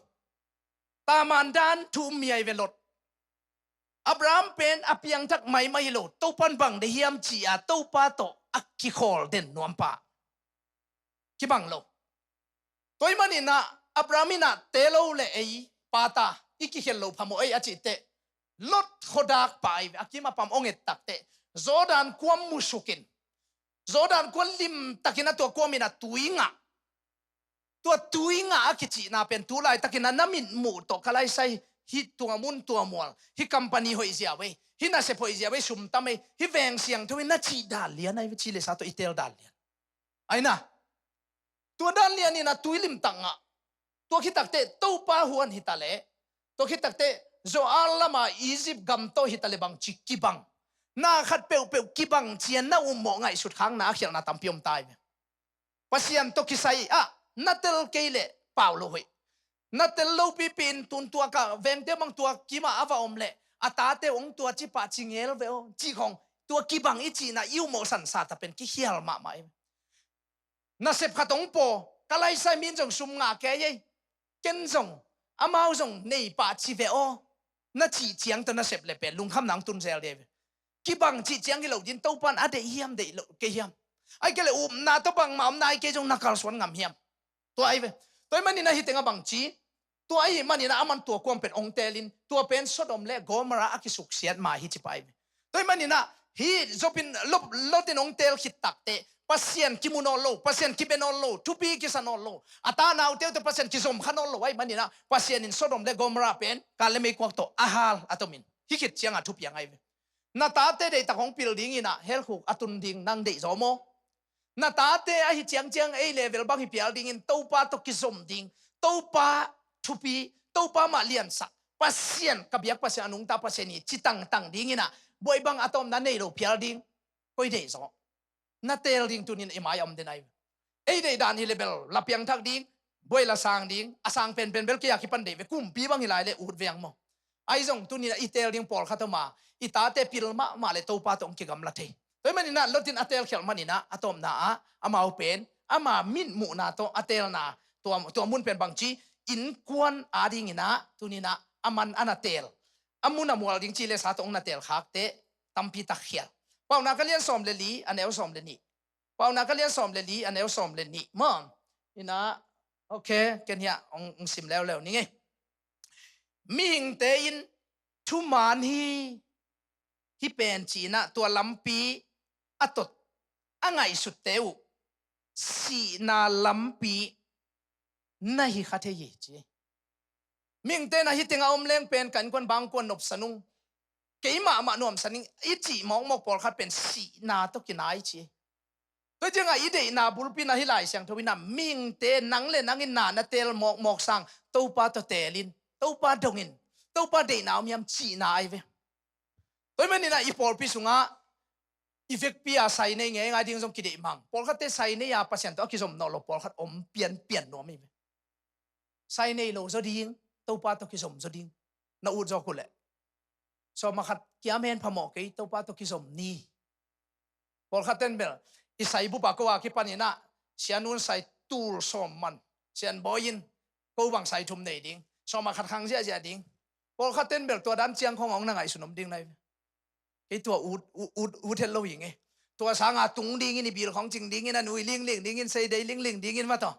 Taman dan thu um mi ahi ve Lot. Abraham pen a piangthak maimai hi lo, Topan bang deih hiam ci-a Topa tawh a kikhawl den nuam pa. Kibang lo. Tua ahih manin ah Abraham in ah teel lo leh ei pa ta, i kikhen lo phamawh ei a cih teh, Lot khuadak pa ahi ve, a kim a pam hong et tak teh, Jordan kuam musukin, Jordan kuam limtakin a tua kuam in ah tui ngah. Tua tui ngah a kicihna pen tu laitakin ah na mitmuh tawh ka laisai, hih tua mun tua mual, hih company hoih ziau ei, hih nasep hoih ziau ei, sum tam ei, hih veng siangtho ei na cih dan lian ahi ve, ci le sa tawh i teel dan lian. Aina, tua dan lian in ah tui limtak ngah. Tua khit tak teh Topa huan hi ta leh, tua khit tak teh Zoar lama Egypt gam tawh hi ta leh bang ci kibang. Na khat peuhpeuh kibang ciang na um mawh, ngaihsut khakna a khialhna tampi om ta hi ve. Pasian tawh kisai ah na tel kei leh pau lo hoih. Na tel lopipi in tun tua ka vengte bang tua kimah a va om leh a tate hong tua ci pah ci ngel ve aw, cih khawng tua kibang i cihna i umawh sansa ta pen kikhial mahmah hi. Nasep khat hong paw, ka laisai min zong sum ngah kei ei. Ken zong, amau zong nei pah ci ve aw. Na cih ciang tawh nasep le pen lungkhamna hong tun zel dei ve. Kibang cih ciang hi lo din Topan a deih hiam deih lo kei hiam? Ai kei le upna tawh bangmah omna ai kei zong na kalsuan ngam hiam? Tua ai ve. Tua ih maninah hih tengah bang ci? Tua ahi maninah aman tua kuang pen ong teelin, tua pen Sodom le Gomorrah a kisuksiat ma hi ci pah ai ve. Tua ih maninah hih Job in Lot, Lot in ong teel khit takteh Pasian kimu nawn lo, Pasian kibe nawn lo, thupi kisa nawn lo, a ta naute uh tawh Pasian kizom kha nawn lo ahi maninah Pasian in Sodom le Gomorrah pen kal le meikuak tawh a hal a tomin. Hih khit ciangah thupiang ai ve. Na tate deihtak hong pil dinginah helkhuk a tun ding nang deih zaw maw? Na tate ahi ciangciang ei level bang hi pial dingin Topa tawh kizom ding, Topa thupi, Topa mah liansak, Pasian ka biak Pasian a nungta Pasian hi ci tangtang dinginah buai bang a tawmna nei lo pial ding koi deih zaw? Na teel ding tunin i mai a om den ai ve. Ei deih dan hi le bel la piangthak ding, buai la sang ding, a sang penpen bel kei a kipan deih ve, kumpi bang hi lai le ut veng maw? Ai zong tuninah i teel ding pawlkhat om a, i tate pil mahmah le Topa tawh hong kigamla thei. Tua ih maninah Lot in a teel khialh maninah a tawpna ah amau pen ama mitmuhna tawh a teelna tua, tua mun pen bang ci? Innkuan a dinginah tuninah a man a na teel, a mun a mual ding ci le sa tawh hong na teel khakte tampi tak khial. Paunak a lian sawm le li a neu sawm le nih. Paunak a lian sawm le li a neu sawm le nih maw? Inah, ok, ken hiah hong, hong sim leuleu ning ei. Mihingte in thuman hi, hi pen cinah tua lampi a tot a ngaihsutte uh sihna lampi na hi kha thei hi ci. Mihingte na hih tengah om leng pen ka innkuan bangkuan nopsa nung, kei mahmah nuamsa ning i cih mawkmawk pawlkhat pen sihna tawh kinai ci. Tua ciangah i deihna bulpi na hih Lai Siangtho inah mihingte nang le nang in na na teel mawkmawk sang Topa tawh teelin, Topa dongin, Topa deihna om hiam cihna ai ve. Tua ih maninah i pawlpi sungah i vekpi a sai nei ngeingai ding zong kideih mang. Pawlkhatte sai nei a Pasian tawh a kizom nawh lo pawlkhat om pianpian nuam hi ve. Sai nei lo zaw ding, Topa tawh kizom zaw ding. Na ut zawk uh leh sawm a khat kiam hen phamawh kei, Topa tawh kizom ni. Pawlkhat ten bel i sai bup a ko a kipaninah sianun sai tul sawm man, sianbawi in ko bang sai thum nei ding, sawm a khat khang ziahziah ding. Pawlkhat ten bel tua dan ciang khong a hong na ngaihsun om ding nai ve. Kei tua ut, ut, ut, ut het lo hi nge. Tua sanga tung dingin i bil khong cing dingin a nui lingling dingin sei dei lingling dingin mah tawh.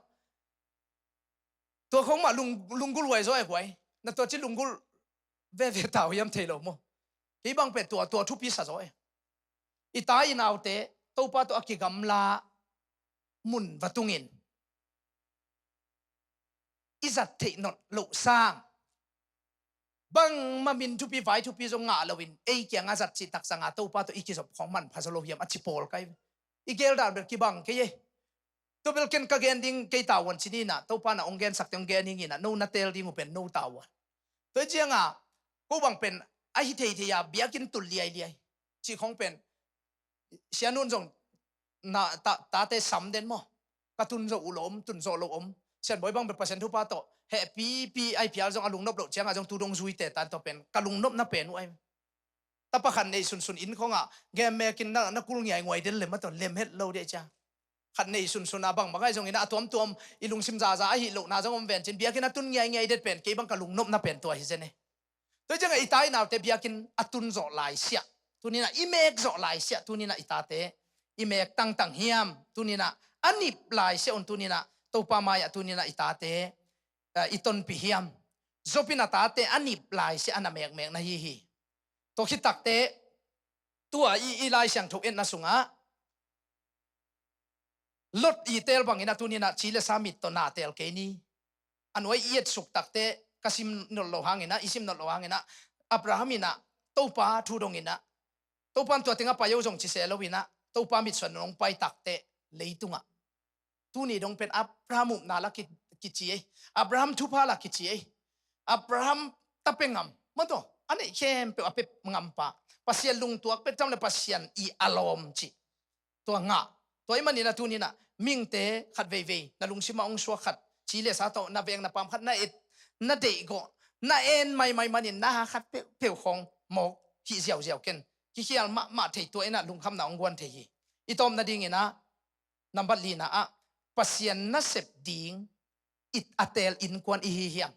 Tua khong mah lung, lunggulh huai zaw e huai. Na tua ci lunggulh veve tau hiam thei lo maw? Kei bang pen tua, tua thupi sa zaw e. I ta i naute Topa tawh a kigamla mun va tungin i zat theih not loh sang bangmah min thupi vai thupi zong ngah loin ei kiangah zat cih taksa nga Topa tawh i kizop khawng manpha zaw lo hiam a ci pawl kai ve. I gel dan bel kibang kei e. Tua bel ken ka gen ding kei tavuan ci ninah Topa na hong gensakte hong gen hinginah no na teel ding uh pen no tavuan. Tua ciangah ko bang pen ahi theithei a biakinn tul liailiai cih khawng pen sianun zong na ta, tate sam den maw? Ka tun zawh uh lo om, tun zawh lo om. Sianbawi bang bek Pasian thupha tawh hehpipi ahi phial zong a lungnop loh ciangah zong tu dong zuite tan tawh pen ka lungnopna pen uh ahi. Tapa khat neih sunsun inn khongah gemmekin na, na kul ngiainguai den lem a tawh lem het lo dih cia. Khat neih sunsun a bangbang ahi zongin a tuamtuam i lungsim zaza ahi lohna zong om vencin biakinn a tun ngiaingiai det pen kei bang ka lungnopna pen tua hi zen e. Tua ciangah i tai naute biakinn a tun zawh laisiah, tuninah i mek zawh laisiah, tuninah i tate i mek tangtang hiam? Tuninah a nip laisiah un tuninah Topa mai-ah tuninah i tate, eh, i tonpih hiam? Job in a tate a nip laisiah a na mekmek na hi hi. Tua khit takte tua i, i Lai Siangtho etna sungah Lot i teel bangin a tuninah ci le sa mit tawh na teel kei ni. A nuai i etsuk takte ka sim nolh lo hanginah, i sim nolh lo hanginah Abraham inah Topa thu donginah Topa in tua tengah pai o zong ci se loinah Topa mitsuan nong pai takte leitungah tuni dong pen Abraham upna la ki, kici ei. Abraham thupha la kici ei. Abraham tape ngam mataw a neih khempeuh a pe ngampa Pasian lungtuak pe tam le Pasian i a lawm cih tua ngah. Tua i maninah tuninah mingte khat veivei na lungsimah hong suak khat ci le sa tawh na veng na paam khat na et, na deihgawh, na en maimai manin na ha khat peuhpeuh khawng mawk hih ziauziau ken. Kikhial mahmah thei tua inah lungkhamna hong guan thei hi. I tawpna dinginah, nambat lina ah, Pasian nasep ding i a teel innkuan i hi hiam?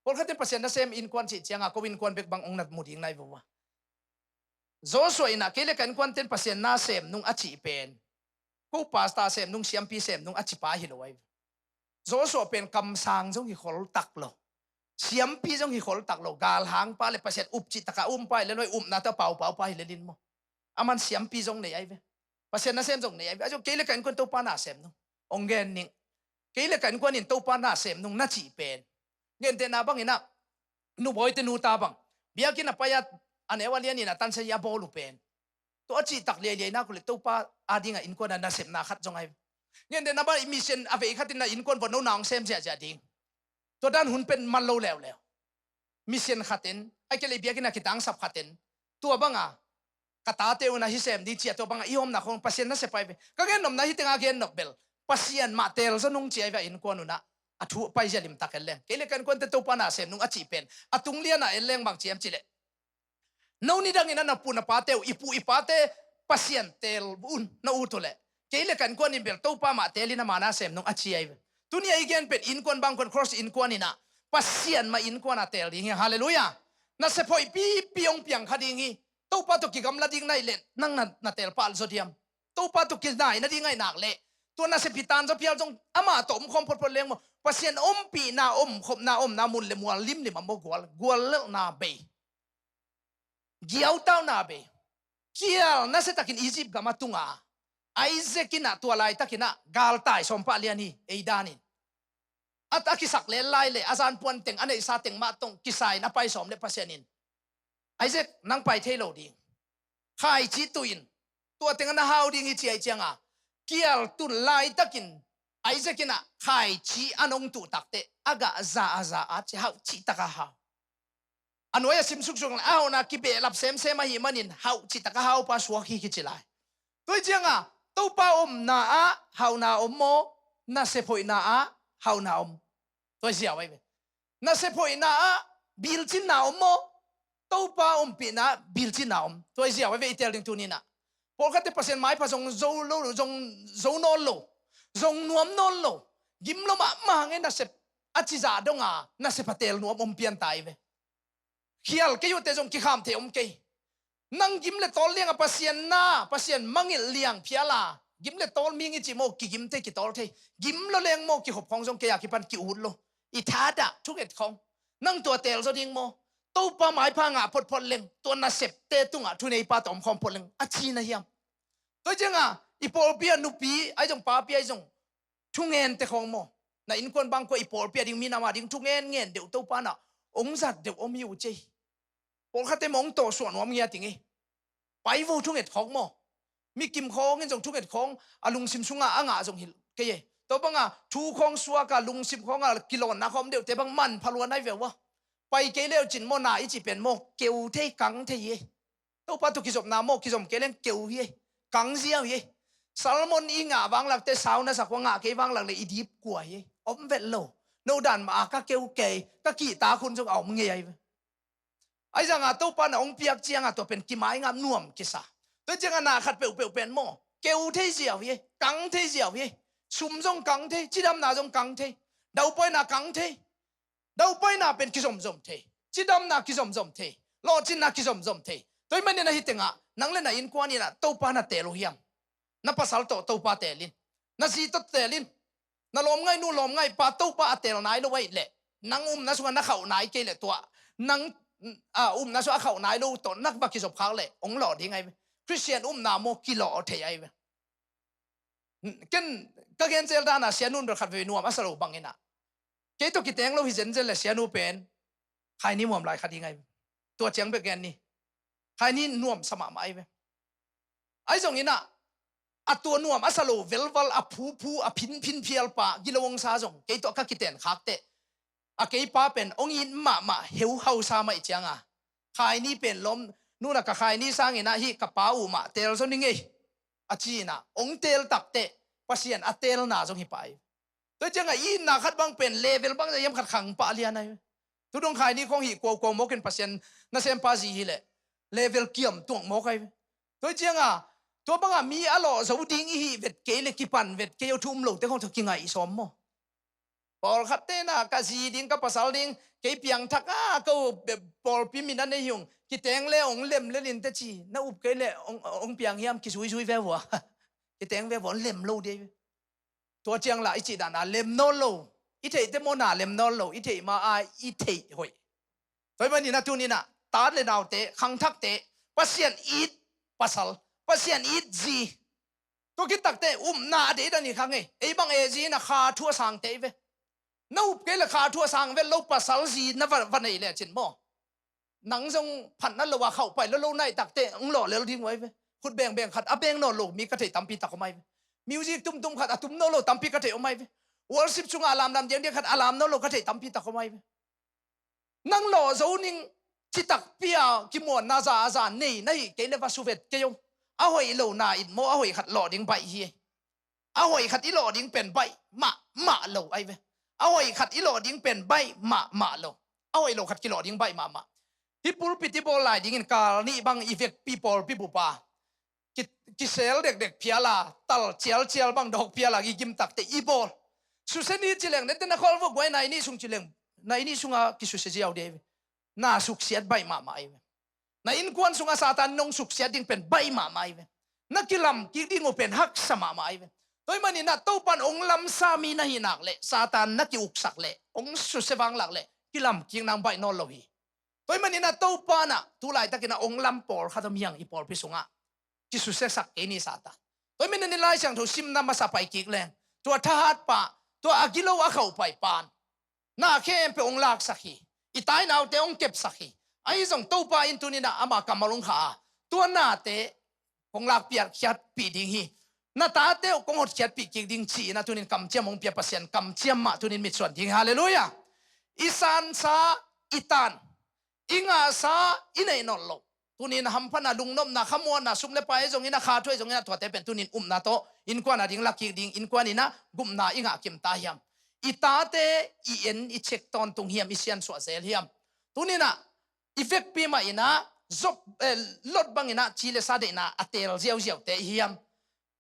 Pawlkhatte Pasian nasem innkuan cih cianga ko innkuan bek bang hong na mu ding nai vua. Joshua inah kei le ka innkuanten Pasian nasem nung a cih pen ko pasta sem nung, siampi sem nung a cipa hi lo ai. Joshua pen kamsang zong hi khol tak lo, siampi zong hi khol tak lo, galhangpa le Pasian up cih taka umpa hi le noi, upna tawh paupaupa hi le lin maw. Aman siampi zong nei ai ve. Pasian nasem zong nei ai ve. A zong kei le ka innkuan Topa nasem nung hong gen ning. Kei le ka innkuan in Topa nasem nung na cih pen, gentehna banginah, nubawite nuta bang biakinn a pai-a, a neu a lianin a tansa hi a bawl uh pen, tua a cihtak liailiai nak uh le Topa adinga innkuan a nasepna khat zong ai ve. Gentehna bang mission a vei khatin na innkuan vua no na hong sem ziahziah ding. Tua dan hun pen man lo leuleu. Mission khatin, ai kei le biakinn a kitangsap khatin, tua banga ka tate unah hi sem ding cia, tua banga i omna khong Pasian nasep ai ve. Ka gennopna hi tenga gennop bel Pasian mah teel zaw nung ci ai ve a innkuan unah. A thu pai zia limtak en leng. Kei le ka innkuante Topa nasem nung a cih pen a tung liana en leng bang ciam cileh, no nidangin a na pu na pate uh, i pu i pate Pasian teel un na ut uh leh, kei le ka innkuan in bel Topa mah teelin ama nasem nung a ci ai ve. Tuni a i gen pen innkuan bangkuan cross innkuan inah Pasian mah innkuan a teel ding hi. Halleluiah. Nasep hoih pipi hong piang kha ding hi. Topa tawh kigamla ding naih leh nang na, na teel pah zaw diam? Topa tawh kinai nading aih nak leh tua nasep hi tan zaw phial zong ama tawh omkhawm photphot leng maw. Pasian ompihna, omkhopna, omna mun le mual limlim a maw, gual, guallelhna bei, giautauhna bei. Kial nasiatakin Egypt gam a tunga Isaac inah tua laitakinah galtai sawmpah lian hi ei danin. A, a kisak lel lai le a zanpuan teng, a neihsa teng mah tong kisa in a pai sawm le Pasian in, Isaac, nang pai thei lo ding. Khaici tuh in, tua tengah na hau ding hi ci ai cianga, kial tun laitakin Isaac inah khaici a nong tuh takteh a gah za a za a ci hauh cih taka hau. A nuai a sim suksuk le a hauhna kibehlap semsem ahih manin hauh cih taka haupa suak hi kici lai. Tua hi cianga Topa omna ah hauhna om maw, nasep hoihna ah hauhna om? Tua hi ziau ai ve. Nasep hoihna ah bilcinna om maw, Topa ompihna ah bilcinna om? Tua hi ziau ai ve i teel ding tuninah. Pawlkhatte Pasian maipha zong zo lo, zong zo nawn lo, zong nuam nawn lo, gim lo mahmah hang e nasep a cizah donga nasep a teel nuam om pianta ai ve. Khial kei uhte zong kikham thei om kei. Nang gim le tawl lianga Pasian na, Pasian mangilh liang phiala, gim le tawl ming i cih maw, kigim thei, kitawl thei. Gim lo leng maw, kikhop khawng zong kei a kipan ki-ut lo. I thadah thunget khawng. Nang tua teel zaw ding maw? Topa maipha ngah photphot leng tua nasepte tungah thuneipa tawh omkhawm phot leng a ci na hiam? Tua cianga i pawlpi a nupi ai zong, papi ai zong, thungen te khawng maw, na innkuan bangkua i pawlpi a ding minam a ding thungen ngen deuh Topa na ong zat deuh om hi uh cei. Pawlkhatte maw ong tawhsuah nuam ngiat ing ei. Paivo thunget khawng maw, mikim khawng in zong thunget khawng a lungsim sunga a ngah zong hilh kei ei. Tua banga thu khawng suaka lungsim khawnga kilawnna khawm deuhte bang manpha luan ai ve uh a. Pai kei leucin maw, na i cih pen maw, keu thei, kang thei ei. Topa tawh kizopna maw, kizom kei leng keu hi ei, kang ziau hi ei. Salmon i ngah vanglakte sauna sak hua ngah kei vanglak le i dip kua hi ei. Om vet lo. No dan mah a ka keu kei, ka kihtak hun zong a om ngei ai ve. Ai zanga Topa na ong piak cianga tua pen kimaingap nuam kisa. Tua cianga na khat peuhpeuh pen maw, keu thei ziau hi ei, kang thei ziau hi ei. Sum zong kang thei, cidamna zong kang thei, daupaina kang thei. Daupaina pen kizomzom thei, cidamna kizomzom thei, lawhcinna kizomzom thei. Tua hi manin ahi tengah nang le na innkuan inah Topa na teel uh hiam? Na pasal tawh Topa teelin, na zi tawh teelin. Na lawmngaih nu lawmngaih pa Topa a teel nai lo ahih leh, nang upna sungah na khauh nai kei leh tua, nang, a, upna sungah a khauh nai lo tawh na va kizop khak leh ong lawh ding ai ve. Khristian upna maw kilawh thei ai ve. Ken ka gen zel dana sianu bel khat veve nuam a sa lo banginah, kei tawh kiteng lo hi zenzen le sianu pen Khaini muam lai kha ding ai ve. Tua ciang bek gen ni. Khaini nuam sa mahmah ai ve. Ai zonginah a tua nuam a sa lo velval, a phuphu, a phinphin phialpa gilo ong sa zong kei tawh ka kiten khakte, a keipa pen ong it mahmah heuhausa mah ih cianga, Khaini pen lawm nuna ka Khaini sanginah hih ka pa uh mah teel zaw ni ngei a ci-inah ong teel takteh Pasian a teelna zong hi pah ai. Tua ciangah i itna khat bang pen level bang zah hiam khat khang pah lian ai. Tudong Khaini khawng hih kuaukuau mawkin Pasian nasempa zi hileh level kiam tuak mawk ai ve. Tua cianga tua banga mi a lawh zo ding i hih vet kei le kipan vet kei aw thu um lote khawng thaw kingaih sawm maw? Pawlkhat tena ka zi ding ka pasal ding kei piangthak a ko pawlpi min a nei hi ung kiteng le ong lem le lin teci na up kei le ong piang hiam kizuizui ve vua. Kiteng ve vua ong lem lo dei ve. Tua ciang la i cih dana lem nawn lo. I theihte maw na lem nawn lo i theih ma a i theih hoih. Tua hi maninah tuninah tat le naute khangthakte Pasian it pasal Pasian it zi. Tua kitakte upna a deidan hi kha ngei ei bang e zi na kha thu a sangte i ve. Na up kei le kha thu a sang vet lo pasal zi na va nei le cin maw? Nang zong phatna lo a khauh pai lo lo naih takte hong lawh lel ding uh ai ve. Khut bengbeng khat a beng nawn lo mi ka theih tampi tak om ai ve. Music tumtum khat a tum nawn lo tampi ka theih om ai ve. Worship sungah a lamlam diangdiang khat a lam nawn lo ka theih tampi tak om ai ve. Nang lawh zo ning citak pia kimuanna za a za nei na hi kei le va suvet kei om. A hoih lo na in maw a hoih khat lawh ding baih hi. A hoih khat i lawh ding pen baih mahmah lo ai ve. A hoih khat i lawh ding pen baih mahmah lo. A hoih lo khat kilawh ding baih mahmah. Hi pulpit i bawl lai dingin kal nih bang i vekpi pawlpi bupa kisel dekdek phiala tal cialcial bang dawk phiala i gimtakte i bawl. Susia ni cileng dente na khawl vok guai nai nih sung cileng nai nih sunga kisusia ziau dei ve. Na suksiat baih mahmah ai ve. Na innkuan sungah Satan nong suksiat ding pen baih mahmah ai ve. Na kilam kik ding uh pen haksa mahmah ai ve. Tua hi maninah Topan ong lamsa mi na hi nak leh Satan na ki-uksak leh ong susia vanglak leh kilam kik nang baih nawn lo hi. Tua hi maninah Topa nah tulaitakinah ong lam pawlkhat om hiang i pawlpi sungah kisusiasak kei ni Satan. Tua hi maninah Lai Siangtho simna masa pai kik leng tua thahatpa tua a gilo a khauhpai pan na khempeuh hong laksak hi. I tainaute hong kepsak hi. Ahi zong Topa in tuninah ama kammal hong kha a tua nate kong lakpiak khiatpih ding hi. Na tate uh kong hotkhiatpih kik ding ci-inah tunin kamciam hong pia Pasian kamciam mah tunin mitsuan ding hi. Halleluiah. I sansa i tan i ngahsa i neih nawn loh tunin hamphatna lungnopna khamuanna sum le pai zongin a kha thuai zongin a tuate pen tunin upna tawh innkuan a ding lakik ding innkuan inah gupna i ngah kimta hiam? I tate i en i cek tawntung hiam i siansuah zel hiam? Tuninah i vekpi mah inah Job eh, Lot banginah ci le sa deihna a teel ziauziaute i hiam?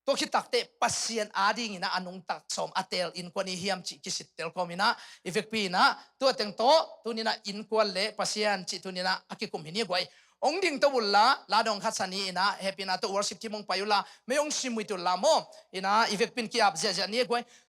Tua khitakte Pasian adinginah a nungtak sawm a teel innkuan i hiam cih kisittel kawminah i vekpi inah tua teng tawh tuninah innkuan le Pasian cih tuninah a kikum hi ni guai. Ong ding to ulla la dong khat sani inah hepina to worship team ong pai ulla mei ong simuit ulla maw? Inah i vekpin ki-ap ziahziah ni guai.